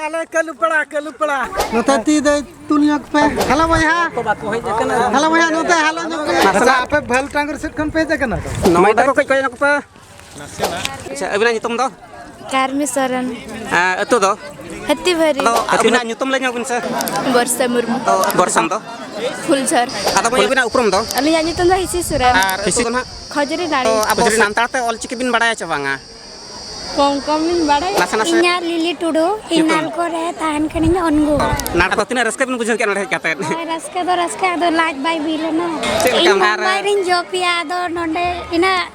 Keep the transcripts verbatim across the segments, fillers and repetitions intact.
ᱟᱞᱮ ᱠᱟᱹᱞᱩᱯᱟᱲᱟ, ᱠᱟᱹᱞᱩᱯᱟᱲᱟ᱾ ᱱᱚᱛᱮ ᱛᱤ ᱫᱚ ᱛᱩᱞ ᱧᱚᱜ ᱯᱮ᱾ ᱦᱮᱞᱳ ᱵᱚᱭᱦᱟ᱾ ᱦᱮᱞᱳ ᱵᱚᱭᱦᱟ, ᱱᱚᱛᱮ ᱦᱮᱞᱳ ᱧᱚᱜ ᱯᱮ᱾ ᱟᱪᱪᱷᱟ, ᱟᱯᱮ ᱵᱷᱟᱞ ᱴᱟᱝᱜᱚᱨ ᱥᱮᱫ ᱠᱷᱚᱱ ᱯᱮ ᱦᱮᱡ ᱟᱠᱟᱱᱟ ᱛᱚ? ᱱᱚᱣᱟ ᱫᱚ ᱠᱚ ᱠᱚᱭ ᱧᱚᱜ ᱯᱮ᱾ ᱟᱪᱪᱷᱟ, ᱟᱹᱵᱤᱱᱟᱜ ᱧᱩᱛᱩᱢ ᱫᱚ? ᱠᱟᱨᱢᱤ ᱥᱚᱨᱮᱱ᱾ ᱟᱹᱛᱩ ᱫᱚ? ᱦᱟᱹᱛᱤᱵᱟᱹᱨᱤ᱾ ᱟᱫᱚ ᱟᱹᱵᱤᱱᱟᱜ ᱧᱩᱛᱩᱢ ᱞᱟᱹᱭ ᱧᱚᱜ ᱵᱤᱱ ᱥᱮ? ᱵᱚᱨᱥᱟ ᱢᱩᱨᱢᱩ᱾ ᱵᱚᱨᱥᱟᱢ ᱫᱚ? ᱯᱷᱩᱞᱡᱷᱚᱨ᱾ ᱟᱫᱚ ᱢᱟᱹᱭ, ᱟᱹᱵᱤᱱᱟᱜ ᱩᱯᱨᱩᱢ ᱫᱚ? ᱟᱹᱞᱤᱧᱟᱜ ᱧᱩᱛᱩᱢ ᱫᱚ ᱦᱤᱥᱤ ᱥᱚᱨᱮᱱ᱾ ᱟᱨ ᱟᱹᱛᱩ ᱫᱚ ᱱᱟᱦᱟᱜ? ᱠᱷᱚᱡᱩᱨᱤ ᱱᱟᱹᱲᱤ᱾ ᱛᱚ, ᱟᱵᱚ ᱥᱟᱱᱛᱟᱲ ᱛᱮ ᱚᱞ ᱪᱤᱠᱤ ᱵᱤᱱ ᱵᱟᱲᱟᱭᱟ ᱪᱮ ᱵᱟᱝᱟ? ᱠᱚᱢ ᱠᱚᱢ ᱞᱤᱧ ᱵᱟᱲᱟᱭᱟ᱾ ᱱᱟᱥᱮ ᱱᱟᱥᱮ? ᱤᱧᱟᱹᱜ ᱞᱤᱞᱤ ᱴᱩᱰᱩ, ᱤᱧ ᱧᱩᱛᱩᱢ? ᱱᱟᱞᱠᱳ ᱨᱮ ᱛᱟᱦᱮᱱ ᱠᱟᱹᱱᱟᱹᱧ, ᱚᱱᱜᱩ᱾ ᱱᱟᱴ ᱫᱚ ᱛᱤᱱᱟᱹᱜ ᱨᱟᱹᱥᱠᱟᱹ ᱵᱤᱱ ᱵᱩᱡᱷᱟᱹᱣ ᱠᱮᱫᱼᱟ ᱱᱚᱰᱮ ᱦᱮᱡ ᱠᱟᱛᱮ? ᱦᱳᱭ, ᱨᱟᱹᱥᱠᱟᱹ ᱫᱚ ᱨᱟᱹᱥᱠᱟᱹ, ᱟᱫᱚ ᱞᱟᱡ ᱵᱟᱭ ᱵᱤ ᱞᱮᱱᱟ᱾ ᱪᱮᱫ ᱞᱮᱠᱟ ᱤᱧ ᱟᱨ ᱢᱩᱢᱵᱟᱭ ᱨᱤᱧ ᱡᱚᱵ ᱮᱭᱟ, ᱟᱫᱚ ᱱᱚᱰᱮ ᱤᱱᱟᱹᱜ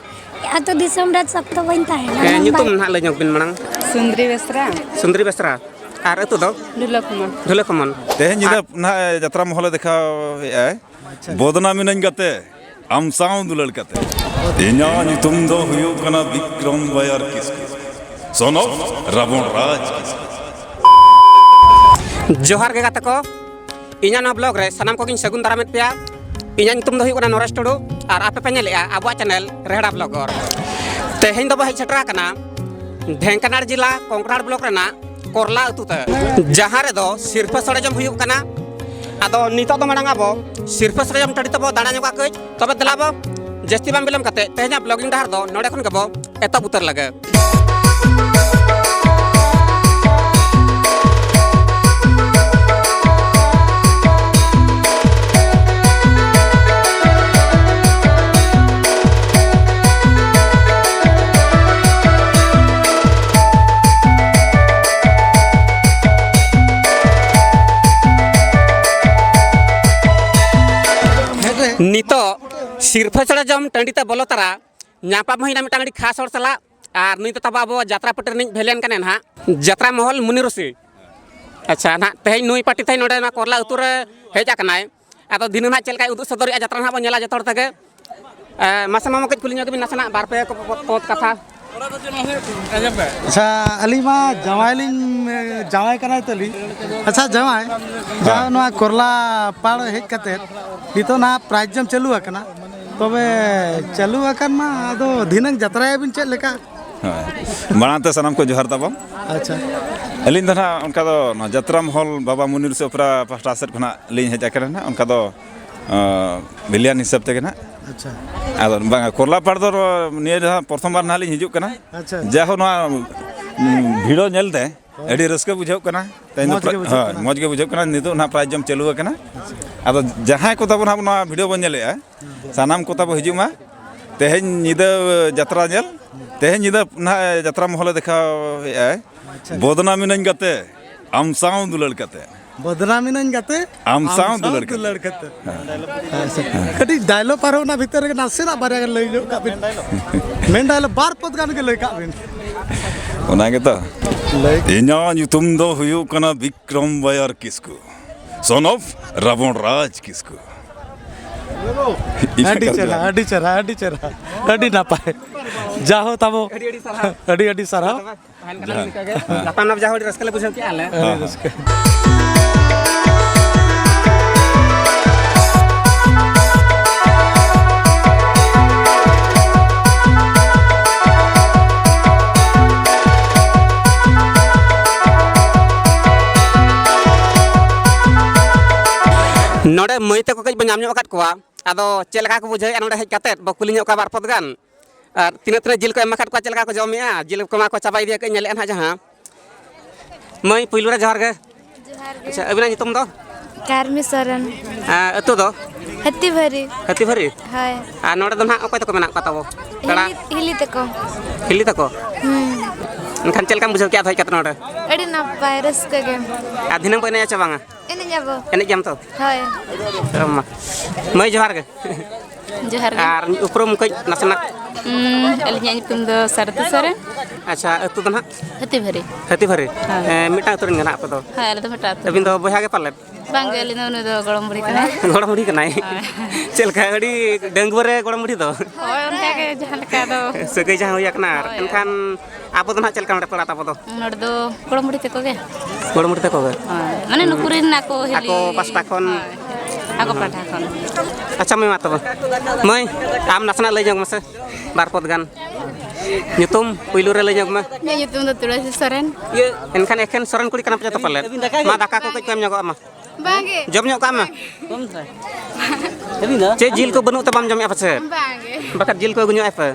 ᱟᱹᱛᱩ ᱫᱤᱥᱚᱢ ᱨᱮ ᱥᱚᱠᱛᱚ ᱵᱟᱹᱧ ᱛᱟᱦᱮᱱᱟ, ᱦᱮᱸ, ᱢᱩᱢᱵᱟᱭ᱾ ᱧᱩᱛᱩᱢ ᱱᱟᱦᱟᱜ ᱞᱟᱹᱭ ᱧᱚᱜ ᱵᱤᱱ ᱢᱟᱲᱟᱝ᱾ ᱥᱩᱱᱫᱨᱤ ᱵᱮᱥᱨᱟ᱾ ᱥᱩᱱᱫᱨᱤ ᱵᱮᱥᱨᱟ᱾ ᱟᱨ ᱟᱹᱛᱩ ᱫᱚ? ᱰᱷᱩᱞᱟᱹ ᱠᱷᱚᱢᱚᱱ᱾ ᱛᱮᱦᱮᱧ ᱧᱤᱫᱟᱹ ᱟᱨ ᱱᱟᱦᱟᱜ ᱡᱟᱛᱨᱟ ᱢᱚᱦᱚᱞᱮ ᱫᱮᱠᱷᱟᱣ ᱮᱫᱼᱟᱭ᱾ ᱟᱪᱪᱷᱟ᱾ ᱵᱚᱫᱱᱟᱢ ᱤᱱᱟᱹᱧ ᱜᱟᱛᱮ, ᱟᱢ ᱥᱟᱶ ᱫᱩᱞᱟᱹᱲ ᱠᱟᱛᱮ᱾ ᱤᱧᱟᱹᱜ ᱧᱩᱛᱩᱢ ᱫᱚ ᱦᱩᱭᱩᱜ ᱠᱟᱱᱟ ᱵᱤᱠᱨᱚᱢ ᱵᱟᱭᱟᱨ ᱠᱤᱥᱠᱩ, son of ᱨᱟᱵᱚᱬ ᱨᱟᱡᱽ ᱠᱤᱥᱠᱩ᱾ ᱡᱚᱦᱟᱨ ᱜᱮ ᱜᱟᱛᱮ ᱠᱚ, ᱤᱧᱟᱹᱜ ᱱᱚᱣᱟ ᱵᱞᱚᱜ ᱨᱮ ᱥᱟᱱᱟᱢ ᱠᱚᱜᱮᱧ ᱥᱟᱹᱜᱩᱱ ᱫᱟᱨᱟᱢᱮᱫ ᱯᱮᱭᱟ᱾ ᱤᱧᱟᱹᱜ ᱧᱩᱛᱩᱢ ᱫᱚ ᱦᱩᱭᱩᱜ ᱠᱟᱱᱟ ᱱᱚᱨᱮᱥ ᱴᱩᱰᱩ ᱟᱨ ᱟᱯᱮ ᱯᱮ ᱧᱮᱞᱮᱫᱼᱟ ᱟᱵᱚᱣᱟᱜ ᱪᱮᱱᱮᱞ ᱨᱮᱦᱲᱟ ᱵᱞᱚᱜᱚᱨ᱾ ᱛᱮᱦᱮᱧ ᱫᱚᱵᱚ ᱦᱮᱡ ᱥᱮᱴᱮᱨ ᱟᱠᱟᱱᱟ ᱰᱷᱮᱝᱠᱟᱱᱟᱲ ᱡᱮᱞᱟ ᱠᱚᱝᱠᱨᱟᱲ ᱵᱞᱚᱠ ᱨᱮᱱᱟᱜ ᱠᱚᱨᱞᱟ ᱟᱹᱛᱩ ᱛᱮ, ᱡᱟᱦᱟᱸ ᱨᱮᱫᱚ ᱥᱤᱨᱯᱟᱹ ᱥᱚᱲᱮ ᱡᱚᱢ ᱦᱩᱭᱩᱜ ᱠᱟᱱᱟ᱾ ᱟᱫᱚ ᱱᱤᱛᱚᱜ ᱫᱚ ᱢᱟᱲᱟᱝ ᱟᱵᱚ ᱥᱤᱨᱯᱟᱹ ᱥᱚᱲᱮ ᱡᱚᱢ ᱴᱟᱺᱰᱤ ᱛᱮᱵᱚ ᱫᱟᱬᱟ ᱧᱚᱜᱟ ᱠᱟᱹᱡ᱾ ᱛᱚᱵᱮ ᱫᱮᱞᱟ ᱵᱚ, ᱡᱟᱹᱥᱛᱤ ᱵᱟᱝ ᱵᱤᱞᱚᱢ ᱠᱟᱛᱮ ᱛᱮᱦᱮᱧᱟᱜ ᱵᱞᱚᱜᱤᱝ ᱰᱟᱦᱟᱨ ᱫᱚ ᱱᱚᱰᱮ ᱠᱷᱚᱱ ᱜᱮᱵᱚ ᱮᱛᱚᱦᱚᱵ ᱩᱛᱟᱹᱨ ᱞᱮᱜᱮ᱾ ᱱᱤᱛᱚᱜ ᱥᱤᱨᱯᱟᱹ ᱥᱚᱲᱮ ᱡᱚᱢ ᱴᱟᱺᱰᱤ ᱛᱮ ᱵᱚᱞᱚ ᱛᱟᱨᱟ ᱧᱟᱯᱟᱢ ᱦᱩᱭᱱᱟ ᱢᱤᱫᱴᱟᱝ ᱟᱹᱰᱤ ᱠᱷᱟᱥ ᱦᱚᱲ ᱥᱟᱞᱟᱜ᱾ ᱟᱨ ᱱᱩᱭ ᱫᱚ ᱛᱟᱵᱚ ᱟᱵᱚ ᱡᱟᱛᱨᱟ ᱯᱟᱹᱴᱤ ᱨᱤᱱᱤᱡ ᱵᱷᱮᱞᱮᱱ ᱠᱟᱱᱟᱭ ᱱᱟᱦᱟᱜ, ᱡᱟᱛᱨᱟ ᱢᱚᱦᱚᱞ ᱢᱩᱱᱤ ᱨᱩᱥᱤ᱾ ᱟᱪᱪᱷᱟ, ᱱᱟᱦᱟᱜ ᱛᱮᱦᱮᱧ ᱱᱩᱭ ᱯᱟᱹᱴᱤ ᱛᱮᱦᱮᱧ ᱱᱚᱰᱮ ᱱᱚᱣᱟ ᱠᱚᱨᱞᱟ ᱟᱹᱛᱩ ᱨᱮ ᱦᱮᱡ ᱟᱠᱟᱱᱟᱭ᱾ ᱟᱫᱚ ᱫᱷᱤᱱᱟᱹᱱ ᱱᱟᱦᱟᱜ ᱪᱮᱫ ᱞᱮᱠᱟᱭ ᱩᱫᱩᱜ ᱥᱚᱫᱚᱨᱮᱜᱼᱟ ᱡᱟᱛᱨᱟ ᱱᱟᱦᱟᱜ ᱵᱚᱱ ᱧᱮᱞᱟ ᱡᱚᱛᱚ ᱦᱚᱲ ᱛᱮᱜᱮ᱾ ᱮ, ᱢᱟᱥᱮ ᱢᱟᱢᱟ, ᱠᱟᱹᱡ ᱠᱩᱞᱤ ᱧᱚᱜ ᱵᱤᱱ ᱱᱟᱥᱮᱱᱟᱜ ᱵᱟᱨ ᱯᱮ ᱠᱚ ᱯᱚ-, ᱯᱚᱫ ᱠᱟᱛᱷᱟ᱾ ᱟᱪᱪᱷᱟ, ᱟᱹᱞᱤᱧ ᱢᱟ ᱡᱟᱶᱟᱭ ᱞᱤᱧ, ᱡᱟᱶᱟᱭ ᱠᱟᱱᱟᱭ ᱛᱟᱹᱞᱤᱧ᱾ ᱟᱪᱪᱷᱟ ᱡᱟᱶᱟᱭ, ᱡᱟᱦᱟᱸ ᱱᱚᱣᱟ ᱠᱚᱨᱞᱟ ᱯᱟᱲ ᱦᱮᱡ ᱠᱟᱛᱮᱫ ᱱᱤᱛᱚᱜ ᱱᱟᱦᱟᱜ ᱯᱨᱟᱭᱤᱡᱽ ᱡᱚᱢ ᱪᱟᱹᱞᱩ ᱟᱠᱟᱱᱟ, ᱛᱚᱵᱮ ᱪᱟᱹᱞᱩ ᱟᱠᱟᱱ ᱢᱟ, ᱟᱫᱚ ᱫᱷᱤᱱᱟᱹᱝ ᱡᱟᱛᱨᱟᱭᱟᱵᱤᱱ ᱪᱮᱫ ᱞᱮᱠᱟ? ᱦᱳᱭ᱾ ᱢᱟᱲᱟᱝ ᱛᱮ ᱥᱟᱱᱟᱢ ᱠᱚ ᱡᱚᱦᱟᱨ ᱛᱟᱵᱚᱱ᱾ ᱟᱪᱪᱷᱟ᱾ ᱟᱹᱞᱤᱧ ᱫᱚ ᱱᱟᱦᱟᱜ ᱚᱱᱠᱟ ᱫᱚ ᱱᱚᱣᱟ ᱡᱟᱛᱨᱟ ᱢᱚᱦᱚᱞ ᱵᱟᱵᱟ ᱢᱩᱱᱤ ᱨᱩᱥᱤ ᱚᱯᱮᱨᱟ ᱯᱟᱦᱴᱟ ᱥᱮᱫ ᱠᱷᱚᱱᱟᱜ ᱞᱤᱧ ᱦᱮᱡ ᱟᱠᱟᱱᱟ ᱱᱟᱦᱟᱜ᱾ ᱚᱱᱠᱟ ᱫᱚ, ᱟᱸ, ᱵᱷᱤᱞᱤᱭᱟᱱ ᱦᱤᱥᱟᱹᱵ ᱛᱮᱜᱮ ᱱᱟᱦᱟᱜ᱾ ᱟᱪᱪᱷᱟ᱾ ᱟᱫᱚ ᱵᱟᱝ, ᱠᱚᱨᱞᱟᱯᱟᱲ ᱫᱚ ᱱᱤᱭᱟᱹ ᱫᱷᱟᱣ ᱯᱨᱚᱛᱷᱚᱢ ᱵᱟᱨ ᱱᱟᱦᱟᱜ ᱞᱤᱧ ᱦᱤᱡᱩᱜ ᱠᱟᱱᱟ᱾ ᱟᱪᱪᱷᱟ᱾ ᱡᱟᱭᱦᱳᱠ, ᱱᱚᱣᱟ, ᱩᱸ, ᱵᱷᱤᱲ ᱧᱮᱞ ᱛᱮ ᱦᱳᱭ᱾ ᱟᱹᱰᱤ ᱨᱟᱹᱥᱠᱟᱹ ᱵᱩᱡᱷᱟᱹᱜ ᱠᱟᱱᱟ᱾ ᱛᱮᱦᱮᱧ ᱫᱚ ᱢᱚᱡᱽ ᱜᱮ ᱯᱨᱟ-, ᱵᱩᱡᱷᱟᱹᱜ ᱦᱳᱭ, ᱠᱟᱱᱟ᱾ ᱢᱚᱡᱽ ᱜᱮ ᱵᱩᱡᱷᱟᱹᱜ ᱠᱟᱱᱟ᱾ ᱱᱤᱛᱚᱜ ᱱᱟᱦᱟᱜ ᱯᱨᱟᱭᱤᱡᱽ ᱡᱚᱢ ᱪᱟᱹᱞᱩ ᱟᱠᱟᱱᱟ᱾ ᱟᱪᱪᱷᱟ᱾ ᱟᱫᱚ ᱡᱟᱦᱟᱸᱭ ᱠᱚ ᱛᱟᱵᱚᱱ ᱱᱟᱦᱟᱜ ᱱᱚᱣᱟ ᱵᱷᱤᱰᱤᱭᱳ ᱵᱚᱱ ᱧᱮᱞᱮᱫᱼᱟ, ᱦᱩᱸ᱾ ᱥᱟᱱᱟᱢ ᱠᱚ ᱛᱟᱵᱚ ᱦᱤᱡᱩᱜ ᱢᱟ᱾ ᱛᱮᱦᱮᱧ ᱧᱤᱫᱟᱹ ᱡᱟᱛᱨᱟ ᱧᱮᱞ, ᱛᱮᱦᱮᱧ ᱧᱤᱫᱟᱹ ᱱᱟᱦᱟᱜ ᱡᱟᱛᱨᱟ ᱢᱚᱦᱚᱞᱮ ᱫᱮᱠᱷᱟᱣᱮᱫᱼᱟᱭ᱾ ᱟᱪᱪᱷᱟ᱾ ᱵᱚᱫᱱᱟᱢᱤᱱᱟᱹᱧ ᱜᱟᱛᱮ, ᱟᱢ ᱥᱟᱶ ᱫᱩᱞᱟᱹᱲ ᱠᱟᱛᱮ᱾ ᱵᱚᱫᱱᱟᱢᱤᱱᱟᱹᱧ ᱜᱟᱛᱮ, ᱟᱢ ᱟᱢ ᱥᱟᱶ ᱥᱟᱶ ᱫᱩᱞᱟᱹᱲ ᱠᱟᱛᱮ᱾ ᱫᱩᱞᱟᱹᱲ ᱠᱟᱛᱮ᱾ ᱦᱮᱸ᱾ ᱟᱪᱪᱷᱟ᱾ ᱠᱟᱹᱴᱤᱡ ᱰᱟᱭᱞᱚᱜ ᱯᱟᱨᱚᱢ ᱚᱱᱟ ᱵᱷᱤᱛᱟᱹᱨ ᱨᱮᱜᱮ ᱱᱟᱥᱮᱱᱟᱜ ᱵᱟᱨᱭᱟ ᱜᱟᱱ ᱞᱟᱹᱭ ᱧᱚᱜ ᱠᱟᱜ ᱵᱤᱱ᱾ ᱢᱮᱱ ᱰᱟᱭᱞᱚᱜ ᱵᱟᱨ ᱯᱚᱫ ᱜᱟᱱ ᱜᱮ ᱞᱟᱹᱭ ᱠᱟᱜ ᱵᱤᱱ᱾ ᱚᱱᱟ ᱜᱮᱛᱚ᱾ ᱞᱟᱹᱭ᱾ ᱤᱧᱟᱹᱜ ᱧᱩᱛᱩᱢ ᱫᱚ ᱦᱩᱭᱩᱜ ᱠᱟᱱᱟ ᱵᱤᱠᱨᱚᱢ ᱵᱟᱭᱟᱨ ᱠᱤᱥᱠᱩ, son of ᱨᱟᱵᱚᱬ ᱨᱟᱡᱽ ᱠᱤᱥᱠᱩ᱾ ᱟᱹᱰᱤ ᱪᱮᱦᱨᱟ, ᱟᱹᱰᱤ ᱪᱮᱦᱨᱟ, ᱟᱹᱰᱤ ᱪᱮᱦᱨᱟ, ᱟᱹᱰᱤ ᱱᱟᱯᱟᱭ᱾ ᱡᱟᱦᱳ ᱛᱟᱵᱚ, ᱟᱹᱰᱤ ᱟᱹᱰᱤ ᱥᱟᱨᱦᱟᱣ᱾ ᱟᱹᱰᱤ ᱟᱹᱰᱤ ᱥᱟᱨᱦᱟᱣ᱾ ᱛᱟᱦᱮᱱ ᱠᱟᱱᱟ ᱡᱟᱦᱟᱸ᱾ ᱢᱤᱫ ᱞᱮᱠᱟ ᱜᱮ᱾ ᱜᱟᱯᱟᱞ ᱢᱟᱨᱟᱣ ᱡᱟᱦᱟᱸ ᱟᱹᱰᱤ ᱨᱟᱹᱥᱠᱟᱹ ᱞᱮ ᱵᱩᱡᱷᱟᱹᱣ ᱠᱮᱜᱼᱟ ᱟᱞᱮ᱾ ᱦᱮᱸ, ᱟᱹᱰᱤ ᱦᱮᱸ᱾ ᱨᱟᱹᱥᱠᱟᱹ᱾ ᱱᱚᱰᱮ ᱢᱟᱹᱭ ᱛᱟᱠᱚ ᱠᱟᱹᱡ ᱵᱚ ᱧᱟᱢ ᱧᱚᱜ ᱟᱠᱟᱫ ᱠᱚᱣᱟ, ᱟᱫᱚ ᱪᱮᱫ ᱞᱮᱠᱟ ᱠᱚ ᱵᱩᱡᱷᱟᱹᱣᱮᱫᱼᱟ ᱱᱚᱰᱮ ᱦᱮᱡ ᱠᱟᱛᱮᱫ, ᱵᱚ ᱠᱩᱞᱤ ᱧᱚᱜ ᱠᱚᱣᱟ ᱵᱟᱨ ᱯᱚᱫ ᱜᱟᱱ᱾ ᱟᱨ ᱛᱤᱱᱟᱹᱜ ᱛᱤᱱᱟᱹᱜ ᱡᱤᱞ ᱠᱚ ᱮᱢ ᱟᱠᱟᱫ ᱠᱚᱣᱟ, ᱪᱮᱫ ᱞᱮᱠᱟ ᱠᱚ ᱡᱚᱢᱮᱜᱼᱟ, ᱡᱤᱞ ᱠᱚᱢᱟ ᱠᱚ ᱪᱟᱵᱟ ᱤᱫᱤᱭᱟ, ᱠᱟᱹᱡ ᱧᱮᱞᱮᱫᱼᱟ ᱱᱟᱦᱟᱜ ᱡᱟᱦᱟᱸ᱾ ᱢᱟᱹᱭ, ᱯᱩᱭᱞᱩ ᱨᱮ ᱡᱚᱦᱟᱨ ᱜᱮ᱾ ᱡᱚᱦᱟᱨ ᱜᱮ᱾ ᱟᱪᱪᱷᱟ, ᱟᱹᱵᱤᱱᱟᱜ ᱧᱩᱛᱩᱢ ᱫᱚ? ᱠᱟᱨᱢᱤ ᱥᱚᱨᱮᱱ᱾ ᱟᱨ ᱟᱹᱛᱩ ᱫᱚ? ᱦᱟᱹᱛᱤᱵᱷᱟᱹᱨᱤ᱾ ᱦᱟᱹᱛᱤᱵᱷᱟᱹᱨᱤ? ᱦᱳᱭ᱾ ᱟᱨ ᱱᱚᱰᱮ ᱫᱚ ᱱᱟᱦᱟᱜ ᱚᱠᱚᱭ ᱛᱟᱠᱚ ᱢᱮᱱᱟᱜ ᱠᱚᱣᱟ ᱛᱟᱵᱚ? ᱯᱮᱲᱟ? ᱦᱤᱞᱤ, ᱦᱤᱞᱤ ᱛᱟᱠᱚ᱾ ᱦᱤᱞᱤ ᱛᱟᱠᱚ? ᱦᱩᱸ᱾ ᱮᱱᱠᱷᱟᱱ ᱪᱮᱫ ᱞᱮᱠᱟᱢ ᱵᱩᱡᱷᱟᱹᱣ ᱠᱮᱜᱼᱟ ᱦᱮᱡ ᱠᱟᱛᱮ ᱱᱚᱰᱮ? ᱟᱹᱰᱤ ᱱᱟᱯᱟᱭ, ᱨᱟᱹᱥᱠᱟᱹ ᱜᱮ᱾ ᱟᱨ ᱫᱷᱤᱱᱟᱹᱝ ᱵᱚ ᱮᱱᱮᱡᱼᱟ ᱪᱮ ᱵᱟᱝᱟ? ᱮᱱᱮᱡ ᱟᱵᱚ᱾ ᱮᱱᱮᱡ ᱜᱮᱭᱟᱢ ᱛᱚ? ᱦᱳᱭ᱾ ᱢᱟ᱾ ᱢᱟᱹᱭ, ᱡᱚᱦᱟᱨ ᱜᱮ᱾ ᱡᱚᱦᱟᱨ ᱜᱮ᱾ ᱟᱨ ᱩᱯᱨᱩᱢ ᱠᱟᱹᱡ ᱱᱟᱥᱮᱱᱟᱜ? ᱩᱸ, ᱟᱹᱞᱤᱧᱟᱜ ᱧᱩᱛᱩᱢ ᱫᱚ ᱥᱟᱨᱚᱫᱟ ᱥᱚᱨᱮᱱ᱾ ᱟᱪᱪᱷᱟ, ᱟᱹᱛᱩ ᱫᱚ ᱱᱟᱦᱟᱜ? ᱦᱟᱹᱛᱤᱵᱷᱟᱹᱨᱤ᱾ ᱦᱟᱹᱛᱤᱵᱷᱟᱹᱨᱤ? ᱦᱮᱸ᱾ ᱮᱸ, ᱢᱤᱫᱴᱟᱝ ᱟᱹᱛᱩ ᱨᱮᱱ ᱜᱮ ᱱᱟᱦᱟᱜ ᱟᱯᱮ ᱫᱚ? ᱦᱮᱸ, ᱟᱞᱮ ᱫᱚ ᱢᱤᱫᱴᱟᱝ ᱟᱹᱛᱩ᱾ ᱟᱹᱵᱤᱱ ᱫᱚ ᱵᱚᱭᱦᱟ ᱜᱮ ᱯᱟᱞᱮᱫ? ᱵᱟᱝ ᱜᱮ, ᱟᱹᱞᱤᱧ ᱫᱚ, ᱩᱱᱤ ᱫᱚ ᱜᱚᱲᱚᱢ ᱵᱩᱲᱦᱤ ᱠᱟᱱᱟᱭ᱾ ᱜᱚᱲᱚᱢ ᱵᱩᱲᱦᱤ ᱠᱟᱱᱟᱭ? ᱦᱳᱭ᱾ ᱪᱮᱫ ᱞᱮᱠᱟ, ᱟᱹᱰᱤ ᱰᱟᱺᱜᱩᱣᱟᱹ ᱨᱮ ᱜᱚᱲᱚᱢ ᱵᱩᱲᱦᱤ ᱫᱚ? ᱦᱳᱭ, ᱚᱱᱠᱟ ᱜᱮ, ᱡᱟᱦᱟᱸ ᱞᱮᱠᱟ ᱫᱚ᱾ ᱥᱟᱹᱜᱟᱹᱭ ᱡᱟᱦᱟᱸ ᱦᱩᱭ ᱟᱠᱟᱱᱟ, ᱟᱨ ᱦᱳᱭ᱾ ᱮᱱᱠᱷᱟᱱ ᱟᱵᱚ ᱫᱚ ᱱᱟᱦᱟᱜ ᱪᱮᱫ ᱞᱮᱠᱟ ᱱᱚᱰᱮ ᱯᱮᱲᱟ ᱛᱟᱵᱚ ᱫᱚ? ᱱᱚᱰᱮ ᱫᱚ ᱜᱚᱲᱚᱢ ᱵᱩᱲᱦᱤ ᱛᱟᱠᱚ ᱜᱮ᱾ ᱜᱚᱲᱚᱢ ᱵᱩᱲᱦᱤ ᱛᱟᱠᱚ ᱜᱮ? ᱦᱳᱭ, ᱢᱟᱱᱮ ᱱᱩᱠᱩ ᱨᱮᱱ ᱟᱠᱚ ᱦᱤᱞᱤ᱾ ᱟᱠᱚ ᱯᱟᱥᱴᱟ ᱠᱷᱚᱱ? ᱦᱳᱭ, ᱟᱠᱚ ᱯᱟᱦᱴᱟ ᱠᱷᱚᱱ᱾ ᱟᱪᱪᱷᱟ, ᱢᱟᱹᱭ, ᱢᱟ ᱛᱚᱵᱮ᱾ ᱢᱟᱹᱭ, ᱟᱢ ᱱᱟᱥᱮᱱᱟᱜ ᱞᱟᱹᱭ ᱧᱚᱜ ᱢᱮᱥᱮ, ᱵᱟᱨ ᱯᱚᱫ ᱜᱟᱱ᱾ ᱧᱩᱛᱩᱢ ᱯᱩᱭᱞᱩ ᱨᱮ ᱞᱟᱹᱭ ᱧᱚᱜ ᱢᱮ᱾ ᱤᱧᱟᱹᱜ ᱧᱩᱛᱩᱢ ᱫᱚ ᱛᱩᱞᱟᱹᱥᱤ ᱥᱚᱨᱮᱱ᱾ ᱮᱱᱠᱷᱟᱱ ᱮᱠᱷᱮᱱ ᱥᱚᱨᱮᱱ ᱠᱩᱲᱤ ᱠᱟᱱᱟ ᱯᱮ ᱡᱚᱛᱚ ᱯᱟᱞᱮᱫ? ᱢᱟ ᱫᱟᱠᱟ ᱠᱚ ᱠᱟᱹᱡ ᱠᱚ ᱮᱢ ᱧᱚᱜᱚᱜ ᱢᱟ᱾ ᱵᱟᱝᱜᱮ᱾ ᱡᱚᱢ ᱧᱚᱜ ᱠᱟᱜ ᱢᱮ᱾ ᱪᱮᱫ ᱡᱤᱞ ᱠᱚ ᱵᱟᱹᱱᱩᱜ ᱛᱮ ᱵᱟᱢ ᱡᱚᱢᱮᱜᱼᱟ ᱯᱟᱪᱮᱫ? ᱵᱟᱝᱜᱮ᱾ ᱵᱟᱠᱷᱟᱡ ᱡᱤᱞ ᱠᱚ ᱟᱹᱜᱩ ᱧᱚᱜ ᱟᱭ ᱯᱮ᱾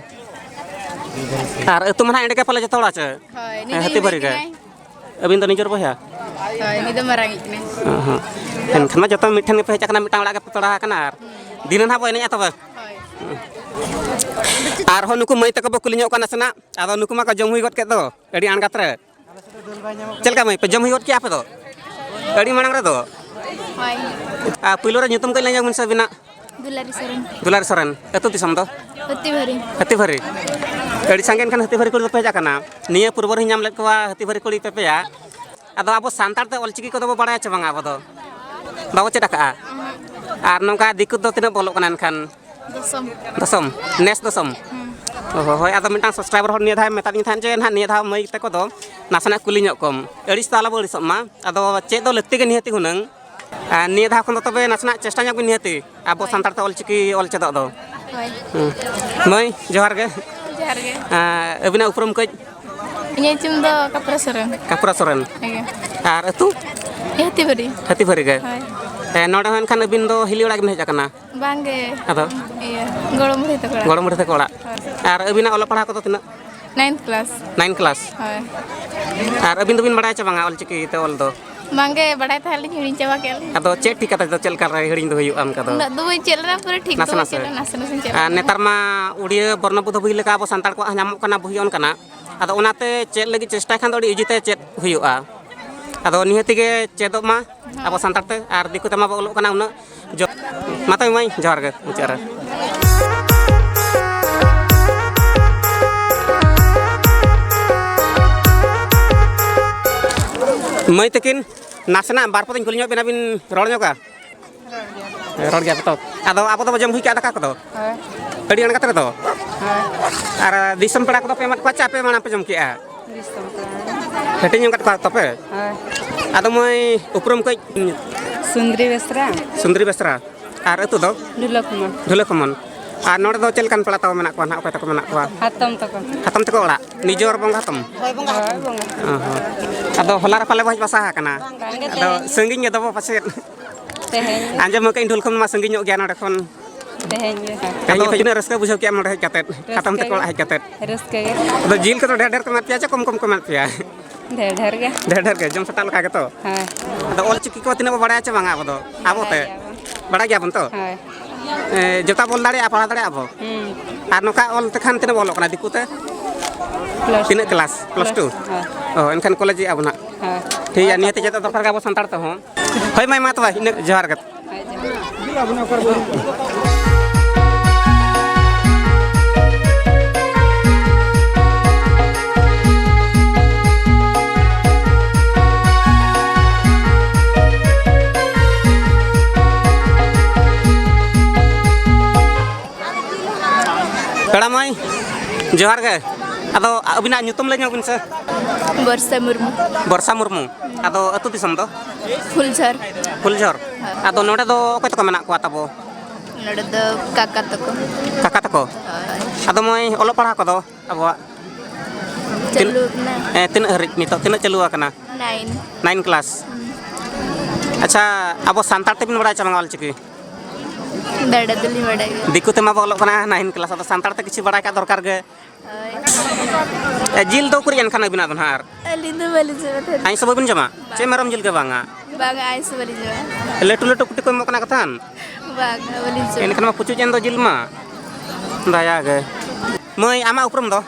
ᱟᱨ ᱟᱹᱛᱩ ᱢᱟ ᱱᱟᱦᱟᱜ ᱮᱸᱰᱮ ᱜᱮ ᱯᱟᱞᱮ ᱡᱚᱛᱚ ᱦᱚᱲᱟᱜ ᱪᱮ? ᱦᱳᱭ, ᱦᱮᱸ, ᱱᱤᱡᱮ ᱦᱟᱹᱛᱤ ᱵᱷᱟᱹᱨᱤ ᱜᱮ᱾ ᱠᱟᱱᱟᱭ᱾ ᱟᱹᱵᱤᱱ ᱫᱚ ᱱᱤᱡᱮᱨ ᱵᱚᱭᱦᱟ? ᱦᱳᱭ, ᱩᱱᱤ ᱫᱚ ᱢᱟᱨᱟᱝᱤᱡ ᱠᱟᱱᱟᱭ᱾ ᱚ ᱦᱚᱸ᱾ ᱮᱱᱠᱷᱟᱱ ᱢᱟ ᱡᱚᱛᱚ ᱢᱤᱫ ᱴᱷᱮᱱ ᱜᱮᱯᱮ ᱦᱮᱡ ᱟᱠᱟᱱᱟ, ᱢᱤᱫᱴᱟᱝ ᱚᱲᱟᱜ ᱜᱮᱯᱮ ᱯᱮᱲᱟ ᱟᱠᱟᱱᱟ, ᱟᱨ ᱫᱤᱱᱟᱹ ᱱᱟᱦᱟᱜ ᱵᱚ ᱮᱱᱮᱡᱼᱟ ᱛᱚᱵᱮ᱾ ᱦᱳᱭ᱾ ᱟᱨᱦᱚᱸ ᱱᱩᱠᱩ ᱢᱟᱹᱭ ᱛᱟᱠᱚ ᱵᱚ ᱠᱩᱞᱤ ᱧᱚᱜ ᱠᱚᱣᱟ ᱱᱟᱥᱮᱱᱟᱜ᱾ ᱟᱫᱚ ᱱᱩᱠᱩ ᱢᱟᱠᱚ ᱡᱚᱢ ᱦᱩᱭ ᱜᱚᱫ ᱠᱮᱫ ᱫᱚ ᱟᱹᱰᱤ ᱟᱬᱜᱟᱛ ᱨᱮ᱾ ᱪᱮᱫ ᱞᱮᱠᱟ ᱢᱟᱹᱭ, ᱯᱮ ᱡᱚᱢ ᱦᱩᱭ ᱜᱚᱫ ᱠᱮᱜᱼᱟ ᱟᱯᱮ ᱫᱚ ᱟᱹᱰᱤ ᱢᱟᱲᱟᱝ ᱨᱮᱫᱚ? ᱦᱳᱭ᱾ ᱟᱨ ᱯᱩᱭᱞᱩ ᱨᱮ ᱧᱩᱛᱩᱢ ᱠᱟᱹᱡ ᱞᱟᱹᱭ ᱧᱚᱜ ᱵᱤᱱ ᱥᱮ ᱟᱹᱵᱤᱱᱟᱜ? ᱫᱩᱞᱟᱨᱤ ᱥᱚᱨᱮᱱ᱾ ᱫᱩᱞᱟᱨᱤ ᱥᱚᱨᱮᱱ᱾ ᱟᱹᱛᱩ ᱫᱤᱥᱚᱢ ᱫᱚ? ᱦᱟᱹᱛᱤᱵᱟᱹᱨᱤ᱾ ᱦᱟᱹᱛᱤᱵᱟᱹᱨᱤ᱾ ᱟᱹᱰᱤ ᱥᱟᱸᱜᱮ ᱮᱱᱠᱷᱟᱱ ᱦᱟᱹᱛᱤᱵᱟᱹᱨᱤ ᱠᱩᱲᱤ ᱫᱚᱯᱮ ᱦᱮᱡ ᱟᱠᱟᱱᱟ᱾ ᱱᱤᱭᱟᱹ ᱯᱩᱨᱵᱚ ᱨᱮᱧ ᱧᱟᱢ ᱞᱮᱫ ᱠᱚᱣᱟ ᱦᱟᱹᱛᱤᱵᱟᱹᱨᱤ ᱠᱩᱲᱤ ᱯᱮ ᱯᱮᱭᱟ᱾ ᱟᱫᱚ ᱟᱵᱚ ᱥᱟᱱᱛᱟᱲ ᱛᱮ ᱚᱞᱪᱤᱠᱤ ᱠᱚᱫᱚ ᱵᱚ ᱵᱟᱲᱟᱭᱟ ᱪᱮ ᱵᱟᱝᱟ ᱟᱵᱚ ᱫᱚ? ᱵᱟᱵᱚ ᱪᱮᱫ ᱟᱠᱟᱜᱼᱟ? ᱟᱨ ᱱᱚᱝᱠᱟ ᱫᱤᱠᱩ ᱫᱚ ᱛᱤᱱᱟᱹᱜ ᱵᱚ ᱚᱞᱚᱜ ᱠᱟᱱᱟ ᱮᱱᱠᱷᱟᱱ? ᱫᱚᱥᱚᱢ᱾ ᱫᱚᱥᱚᱢ? ᱱᱮᱥ ᱫᱚᱥᱚᱢ? ᱦᱩᱸ᱾ ᱚ ᱦᱚ, ᱦᱳᱭ, ᱟᱫᱚ ᱢᱤᱫᱴᱟᱝ subscriber ᱦᱚᱲ ᱱᱤᱭᱟᱹ ᱫᱷᱟᱣ ᱢᱮᱛᱟᱫᱤᱧ ᱛᱟᱦᱮᱸᱫ ᱡᱮ ᱱᱟᱦᱟᱜ ᱱᱤᱭᱟᱹ ᱫᱷᱟᱣ ᱢᱟᱹᱭ ᱛᱟᱠᱚ ᱫᱚ ᱱᱟᱥᱮᱱᱟᱜ ᱠᱩᱞᱤ ᱧᱚᱜ ᱠᱚᱢ᱾ ᱟᱹᱲᱤᱥ ᱫᱚ ᱟᱞᱚ ᱵᱚ ᱟᱹᱲᱤᱥᱚᱜ ᱢᱟ᱾ ᱟᱫᱚ ᱪᱮᱫ ᱫᱚ ᱞᱟᱹᱠᱛᱤ ᱜᱮ ᱱᱤᱦᱟᱹᱛᱤ ᱦᱩᱱᱟᱹᱝ᱾ ᱟᱨ ᱱᱤᱭᱟᱹ ᱫᱷᱟᱣ ᱠᱷᱚᱱ ᱫᱚ ᱛᱚᱵᱮ ᱱᱟᱥᱮᱱᱟᱜ ᱪᱮᱥᱴᱟ ᱧᱚᱜ ᱵᱤᱱ ᱱᱤᱦᱟᱹᱛᱤ ᱟᱵᱚ ᱥᱟᱱᱛᱟᱲ ᱛᱮ ᱚᱞᱪᱤᱠᱤ ᱚᱞ ᱪᱮᱫᱚᱜ ᱫᱚ᱾ ᱦᱳᱭ᱾ ᱦᱩᱸ᱾ ᱢᱟᱹᱭ, ᱡᱚᱦᱟᱨ ᱜᱮ᱾ ᱡᱚᱦᱟᱨ ᱜᱮ᱾ ᱟᱨ ᱟᱹᱵᱤᱱᱟᱜ ᱩᱯᱨᱩᱢ ᱠᱟᱹᱡ? ᱤᱧᱟᱹᱜ ᱧᱩᱛᱩᱢ ᱫᱚ ᱠᱟᱯᱨᱟ ᱥᱚᱨᱮᱱ᱾ ᱠᱟᱯᱨᱟ ᱥᱚᱨᱮᱱ᱾ ᱦᱮᱸ᱾ ᱟᱨ ᱟᱹᱛᱩ? ᱦᱟᱹᱛᱤᱵᱟᱹᱨᱤ᱾ ᱦᱟᱹᱛᱤᱵᱟᱹᱨᱤ ᱜᱮ? ᱦᱳᱭ᱾ ᱦᱮᱸ, ᱱᱚᱰᱮ ᱦᱚᱸ ᱮᱱᱠᱷᱟᱱ ᱟᱹᱵᱤᱱ ᱫᱚ ᱦᱤᱞᱤ ᱚᱲᱟᱜ ᱜᱮᱵᱤᱱ ᱦᱮᱡ ᱟᱠᱟᱱᱟ? ᱵᱟᱝᱜᱮ᱾ ᱟᱫᱚ? ᱤᱭᱟᱹ, ᱜᱚᱲᱚᱢ ᱵᱩᱲᱦᱤ ᱛᱟᱠᱚ ᱚᱲᱟᱜ᱾ ᱜᱚᱲᱚᱢ ᱵᱩᱲᱦᱤ ᱛᱟᱠᱚ ᱚᱲᱟᱜ᱾ ᱦᱳᱭ᱾ ᱟᱨ ᱟᱹᱵᱤᱱᱟᱜ ᱚᱞᱚᱜ ᱯᱟᱲᱦᱟᱣ ᱠᱚᱫᱚ ᱛᱤᱱᱟᱹᱜ? Ninth class᱾ Ninth class? ᱦᱳᱭ᱾ ᱟᱨ ᱟᱹᱵᱤᱱ ᱫᱚᱵᱤᱱ ᱵᱟᱲᱟᱭᱟ ᱪᱮ ᱵᱟᱝᱟ ᱚᱞᱪᱤᱠᱤ ᱛᱮ ᱚᱞ ᱫᱚ? ᱵᱟᱝᱜᱮ, ᱵᱟᱲᱟᱭ ᱛᱟᱦᱮᱸᱫ ᱞᱤᱧ, ᱦᱤᱲᱤᱧ ᱪᱟᱵᱟ ᱠᱮᱫᱼᱟ ᱞᱤᱧ᱾ ᱟᱫᱚ ᱪᱮᱫ ᱴᱷᱤᱠ ᱠᱟᱛᱮ ᱫᱚ ᱪᱮᱫ ᱞᱮᱠᱟ ᱨᱮ ᱦᱤᱲᱤᱧ ᱫᱚ ᱦᱩᱭᱩᱜᱼᱟ ᱚᱱᱠᱟ ᱫᱚ? ᱩᱱᱟᱹᱜ ᱫᱚ ᱵᱟᱹᱧ ᱪᱮᱫ ᱞᱮᱱᱟ, ᱯᱩᱨᱟᱹ ᱴᱷᱤᱠ ᱫᱚ ᱱᱟᱥᱮ ᱵᱟᱹᱧ ᱱᱟᱥᱮ᱾ ᱪᱮᱫ ᱞᱮᱱᱟ, ᱱᱟᱥᱮ ᱱᱟᱥᱮᱧ ᱪᱮᱫ ᱟᱨ ᱞᱮᱱᱟ᱾ ᱱᱮᱛᱟᱨ ᱢᱟ ᱩᱲᱤᱭᱟᱹ ᱵᱚᱨᱱᱚ ᱵᱳᱫᱷᱚ ᱵᱳᱭ ᱞᱮᱠᱟ ᱟᱵᱚ ᱥᱟᱱᱛᱟᱲ ᱠᱚᱣᱟᱜ ᱦᱚᱸ ᱧᱟᱢᱚᱜ ᱠᱟᱱᱟ ᱵᱳᱭ ᱚᱱᱠᱟᱱᱟᱜ᱾ ᱟᱫᱚ ᱚᱱᱟᱛᱮ ᱪᱮᱫ ᱞᱟᱹᱜᱤᱫ ᱪᱮᱥᱴᱟᱭ ᱠᱷᱟᱱ ᱫᱚ ᱟᱹᱰᱤ easy ᱛᱮ ᱪᱮᱫ ᱦᱩᱭᱩᱜᱼᱟ᱾ ᱟᱫᱚ ᱱᱤᱦᱟᱹᱛ ᱜᱮ ᱪᱮᱫᱚᱜ ᱢᱟ ᱟᱵᱚ ᱥᱟᱱᱛᱟᱲ ᱛᱮ, ᱟᱨ ᱫᱤᱠᱩ ᱛᱮᱢᱟ ᱵᱚ ᱚᱞᱚᱜ ᱠᱟᱱᱟ ᱩᱱᱟᱹᱜ᱾ ᱡᱚ-, ᱢᱟ ᱛᱚᱵᱮ ᱢᱟᱹᱭ, ᱡᱚᱦᱟᱨ ᱜᱮ ᱢᱩᱪᱟᱹᱫ ᱨᱮ᱾ ᱢᱟᱹᱭ ᱛᱟᱹᱠᱤᱱ, ᱱᱟᱥᱮᱱᱟᱜ ᱵᱟᱨ ᱯᱚᱫᱤᱧ ᱠᱩᱞᱤ ᱧᱚᱜ ᱵᱤᱱᱟ, ᱵᱤᱱ ᱨᱚᱲ ᱧᱚᱜᱟ? ᱨᱚᱲ ᱜᱮᱭᱟ ᱯᱮ ᱛᱚ? ᱟᱫᱚ ᱟᱵᱚ ᱫᱚᱵᱚ ᱡᱚᱢ ᱦᱩᱭ ᱠᱮᱜᱼᱟ ᱫᱟᱠᱟ ᱠᱚᱫᱚ? ᱦᱳᱭ᱾ ᱟᱹᱰᱤ ᱟᱬᱜᱟᱛ ᱨᱮᱫᱚ? ᱦᱳᱭ᱾ ᱟᱨ ᱫᱤᱥᱚᱢ ᱯᱮᱲᱟ ᱠᱚᱫᱚ ᱯᱮ ᱮᱢᱟᱫ ᱠᱚᱣᱟ ᱪᱮ ᱟᱯᱮ ᱢᱟᱲᱟᱝ ᱯᱮ ᱡᱚᱢ ᱠᱮᱜᱼᱟ? ᱫᱤᱥᱚᱢ ᱯᱮᱲᱟ᱾ ᱦᱟᱹᱴᱤᱧ ᱧᱚᱜ ᱠᱟᱫ ᱠᱚᱣᱟ ᱛᱚᱯᱮ? ᱦᱳᱭ᱾ ᱟᱫᱚ ᱢᱟᱹᱭ, ᱩᱯᱨᱩᱢ ᱠᱟᱹᱡ? ᱥᱩᱱᱫᱨᱤ ᱵᱮᱥᱨᱟ᱾ ᱥᱩᱱᱫᱨᱤ ᱵᱮᱥᱨᱟ᱾ ᱟᱨ ᱟᱹᱛᱩ ᱫᱚ? ᱰᱷᱩᱞᱟᱹ ᱠᱷᱚᱢᱚᱱ᱾ ᱰᱷᱩᱞᱟᱹ ᱠᱷᱚᱢᱚᱱ᱾ ᱟᱨ ᱱᱚᱰᱮ ᱫᱚ ᱪᱮᱫ ᱞᱮᱠᱟᱱ ᱯᱮᱲᱟ ᱛᱟᱵᱚ ᱢᱮᱱᱟᱜ ᱠᱚᱣᱟ ᱱᱟᱦᱟᱜ? ᱚᱠᱚᱭ ᱛᱟᱠᱚ ᱢᱮᱱᱟᱜ ᱠᱚᱣᱟ? ᱦᱟᱛᱚᱢ ᱛᱟᱠᱚ᱾ ᱦᱟᱛᱚᱢ ᱛᱟᱠᱚ ᱚᱲᱟᱜ? ᱱᱤᱡᱚᱨ ᱵᱚᱸᱜᱟ ᱦᱟᱛᱚᱢ? ᱦᱳᱭ, ᱵᱚᱸᱜᱟ ᱦᱟᱛᱚᱢ᱾ ᱚ ᱦᱚᱸ᱾ ᱟᱫᱚ ᱦᱚᱞᱟ ᱨᱮ ᱯᱟᱞᱮ ᱵᱚ ᱦᱮᱡ ᱵᱟᱥᱟ ᱟᱠᱟᱱᱟ? ᱵᱟᱝᱜᱮ, ᱟᱫᱚ ᱛᱮᱦᱮᱧ᱾ ᱥᱟᱺᱜᱤᱧ ᱜᱮ ᱫᱚᱵᱚ ᱯᱟᱪᱮᱫ? ᱛᱮᱦᱮᱧ ᱜᱮ᱾ ᱟᱸᱡᱚᱢ ᱟᱠᱟᱫ ᱟᱹᱧ ᱰᱷᱩᱞᱠᱷᱚᱱ ᱢᱟ ᱥᱟᱺᱜᱤᱧ ᱧᱚᱜ ᱜᱮᱭᱟ ᱱᱚᱰᱮ ᱠᱷᱚᱱ᱾ ᱛᱮᱦᱮᱧ ᱜᱮ᱾ ᱛᱮᱦᱮᱧ ᱟᱫᱚ ᱜᱮ᱾ ᱛᱤᱱᱟᱹᱜ ᱨᱟᱹᱥᱠᱟᱹ ᱵᱩᱡᱷᱟᱹᱣ ᱠᱮᱫᱼᱟ ᱱᱚᱰᱮ ᱦᱮᱡ ᱠᱟᱛᱮᱫ? ᱦᱟᱛᱚᱢ ᱨᱟᱹᱥᱠᱟᱹ ᱛᱟᱠᱚ ᱜᱮ᱾ ᱚᱲᱟᱜ ᱦᱮᱡ ᱠᱟᱛᱮᱫ? ᱨᱟᱹᱥᱠᱟᱹ ᱜᱮ᱾ ᱟᱫᱚ ᱡᱤᱞ ᱠᱚᱫᱚ ᱰᱷᱮᱨ ᱰᱷᱮᱨ ᱠᱚ ᱮᱢᱟᱫ ᱯᱮᱭᱟ ᱪᱮ ᱠᱚᱢ ᱠᱚᱢ ᱠᱚ ᱮᱢᱟᱫ ᱯᱮᱭᱟ? ᱰᱷᱮᱨ ᱰᱷᱮᱨ ᱜᱮ᱾ ᱰᱷᱮᱨ ᱰᱷᱮᱨ ᱜᱮ, ᱡᱚᱢ ᱥᱟᱴᱟᱜ ᱞᱮᱠᱟ ᱜᱮᱛᱚ? ᱦᱳᱭ᱾ ᱟᱫᱚ ᱚᱞ ᱪᱤᱠᱤ ᱠᱚ ᱛᱤᱱᱟᱹᱜ ᱵᱚ ᱵᱟᱲᱟᱭᱟ ᱪᱮ ᱵᱟᱝᱟ ᱟᱵᱚ ᱫᱚ? ᱟᱵᱚ ᱛᱮ? ᱵᱟᱲᱟᱭ ᱜᱮᱭᱟᱵᱚᱱ᱾ ᱵᱟᱲᱟᱭ ᱜᱮᱭᱟᱵᱚᱱ ᱛᱚ? ᱦᱳᱭ᱾ ᱮ, ᱡᱚᱛᱟ ᱵᱚᱱ ᱫᱟᱲᱮᱭᱟᱜᱼᱟ, ᱯᱟᱲᱦᱟᱣ ᱫᱟᱲᱮᱭᱟᱜᱼᱟ ᱵᱚ? ᱦᱩᱸ᱾ ᱟᱨ ᱱᱚᱝᱠᱟ ᱚᱞ ᱛᱮᱠᱷᱟᱱ ᱛᱤᱱᱟᱹᱜ ᱵᱚ ᱚᱞᱚᱜ ᱠᱟᱱᱟ ᱫᱤᱠᱩ ᱛᱮ? Plus ᱛᱤᱱᱟᱹᱜ two᱾ Class? Plus Plus two? Two᱾ ᱦᱳᱭ᱾ ᱚ, ᱮᱱᱠᱷᱟᱱ ᱠᱚᱞᱮᱡᱽ ᱮᱫᱼᱟ ᱵᱚᱱ ᱦᱟᱸᱜ᱾ ᱦᱳᱭ᱾ ᱴᱷᱤᱠ ᱜᱮᱭᱟ, ᱱᱤᱦᱟᱹᱛ ᱪᱮᱫᱚᱜ ᱫᱚᱨᱠᱟᱨ ᱜᱮ ᱟᱵᱚ ᱥᱟᱱᱛᱟᱲ ᱛᱮᱦᱚᱸ᱾ ᱦᱳᱭ ᱢᱟᱹᱭ, ᱢᱟ ᱛᱚᱵᱮ ᱤᱱᱟᱹᱜ ᱡᱚᱦᱟᱨ ᱜᱮ᱾ ᱯᱮᱲᱟ ᱢᱟᱹᱭ, ᱡᱚᱦᱟᱨ ᱜᱮ᱾ ᱟᱫᱚ ᱟᱹᱵᱤᱱᱟᱜ ᱧᱩᱛᱩᱢ ᱞᱟᱹᱭ ᱧᱚᱜ ᱵᱤᱱ ᱥᱮ? ᱵᱚᱨᱥᱟ ᱢᱩᱨᱢᱩ᱾ ᱵᱚᱨᱥᱟ ᱢᱩᱨᱢᱩ᱾ ᱟᱫᱚ ᱟᱹᱛᱩ ᱫᱤᱥᱚᱢ ᱫᱚ? ᱯᱷᱩᱞᱡᱷᱚᱨ᱾ ᱯᱷᱩᱞᱡᱷᱚᱨ᱾ ᱦᱮᱸ᱾ ᱟᱫᱚ ᱱᱚᱰᱮ ᱫᱚ ᱚᱠᱚᱭ ᱛᱟᱠᱚ ᱢᱮᱱᱟᱜ ᱠᱚᱣᱟ ᱛᱟᱵᱚ? ᱱᱚᱰᱮ ᱫᱚ ᱠᱟᱠᱟ ᱛᱟᱠᱚ᱾ ᱠᱟᱠᱟ ᱛᱟᱠᱚ? ᱦᱳᱭ᱾ ᱟᱫᱚ ᱢᱟᱹᱭ, ᱚᱞᱚᱜ ᱯᱟᱲᱦᱟᱣ ᱠᱚᱫᱚ ᱟᱵᱚᱣᱟᱜ? ᱛᱤᱱ-, ᱪᱟᱹᱞᱩ ᱟᱠᱟᱱᱟ᱾ ᱦᱮᱸ, ᱛᱤᱱᱟᱹᱜ ᱦᱟᱹᱨᱤᱡ ᱱᱤᱛᱚᱜ, ᱛᱤᱱᱟᱹᱜ ᱪᱟᱹᱞᱩ ᱟᱠᱟᱱᱟ? Nine᱾ Nine class᱾ ᱦᱩᱸ᱾ ᱟᱪᱪᱷᱟ, ᱟᱵᱚ ᱥᱟᱱᱛᱟᱲ ᱛᱮᱵᱤᱱ ᱵᱟᱲᱟᱭᱟ ᱪᱮ ᱵᱟᱝᱟ ᱚᱞ ᱪᱤᱠᱤ? ᱫᱟᱲᱮ ᱫᱚᱞᱤᱧ ᱵᱟᱲᱟᱭ ᱜᱮᱭᱟ᱾ ᱫᱤᱠᱩ ᱛᱮᱢᱟ ᱵᱚ ᱚᱞᱚᱜ ᱠᱟᱱᱟ nine class, ᱟᱫᱚ ᱥᱟᱱᱛᱟᱲ ᱛᱮ ᱠᱤᱪᱷᱩ ᱵᱟᱲᱟᱭ ᱠᱟᱜ ᱫᱚᱨᱠᱟᱨ ᱜᱮ᱾ ᱦᱳᱭ᱾ ᱮ, ᱡᱤᱞ ᱫᱚ ᱩᱠᱩᱨᱤᱡ ᱮᱱᱠᱷᱟᱱ ᱟᱹᱵᱤᱱᱟᱜ ᱫᱚ ᱱᱟᱦᱟᱜ ᱟᱨ? ᱟᱹᱞᱤᱧ ᱫᱚ ᱵᱟᱹᱞᱤᱧ ᱡᱚᱢᱟ ᱛᱟᱦᱮᱱ᱾ ᱟᱹᱭᱤᱸᱥ ᱦᱚᱸ ᱵᱟᱹᱵᱤᱱ ᱡᱚᱢᱟ? ᱵᱟᱝ᱾ ᱪᱮᱫ ᱢᱮᱨᱚᱢ ᱡᱤᱞ ᱜᱮ ᱵᱟᱝᱟ? ᱵᱟᱝᱟ, ᱟᱹᱭᱤᱸᱥ ᱦᱚᱸ ᱵᱟᱹᱞᱤᱧ ᱡᱚᱢᱟ᱾ ᱞᱟᱹᱴᱩ ᱞᱟᱹᱴᱩ ᱠᱩᱴᱤ ᱠᱚ ᱮᱢᱚᱜ ᱠᱟᱱᱟ ᱠᱟᱛᱷᱟᱱ? ᱵᱟᱝᱟ, ᱵᱟᱹᱞᱤᱧ ᱡᱚᱢᱟ᱾ ᱮᱱᱠᱷᱟᱱ ᱢᱟ ᱯᱩᱪᱩᱡ ᱮᱱ ᱫᱚ ᱡᱤᱞ ᱢᱟ᱾ ᱫᱟᱭᱟ ᱜᱮ᱾ ᱢᱟᱹᱭ, ᱟᱢᱟᱜ ᱩᱯᱨᱩᱢ ᱫᱚ?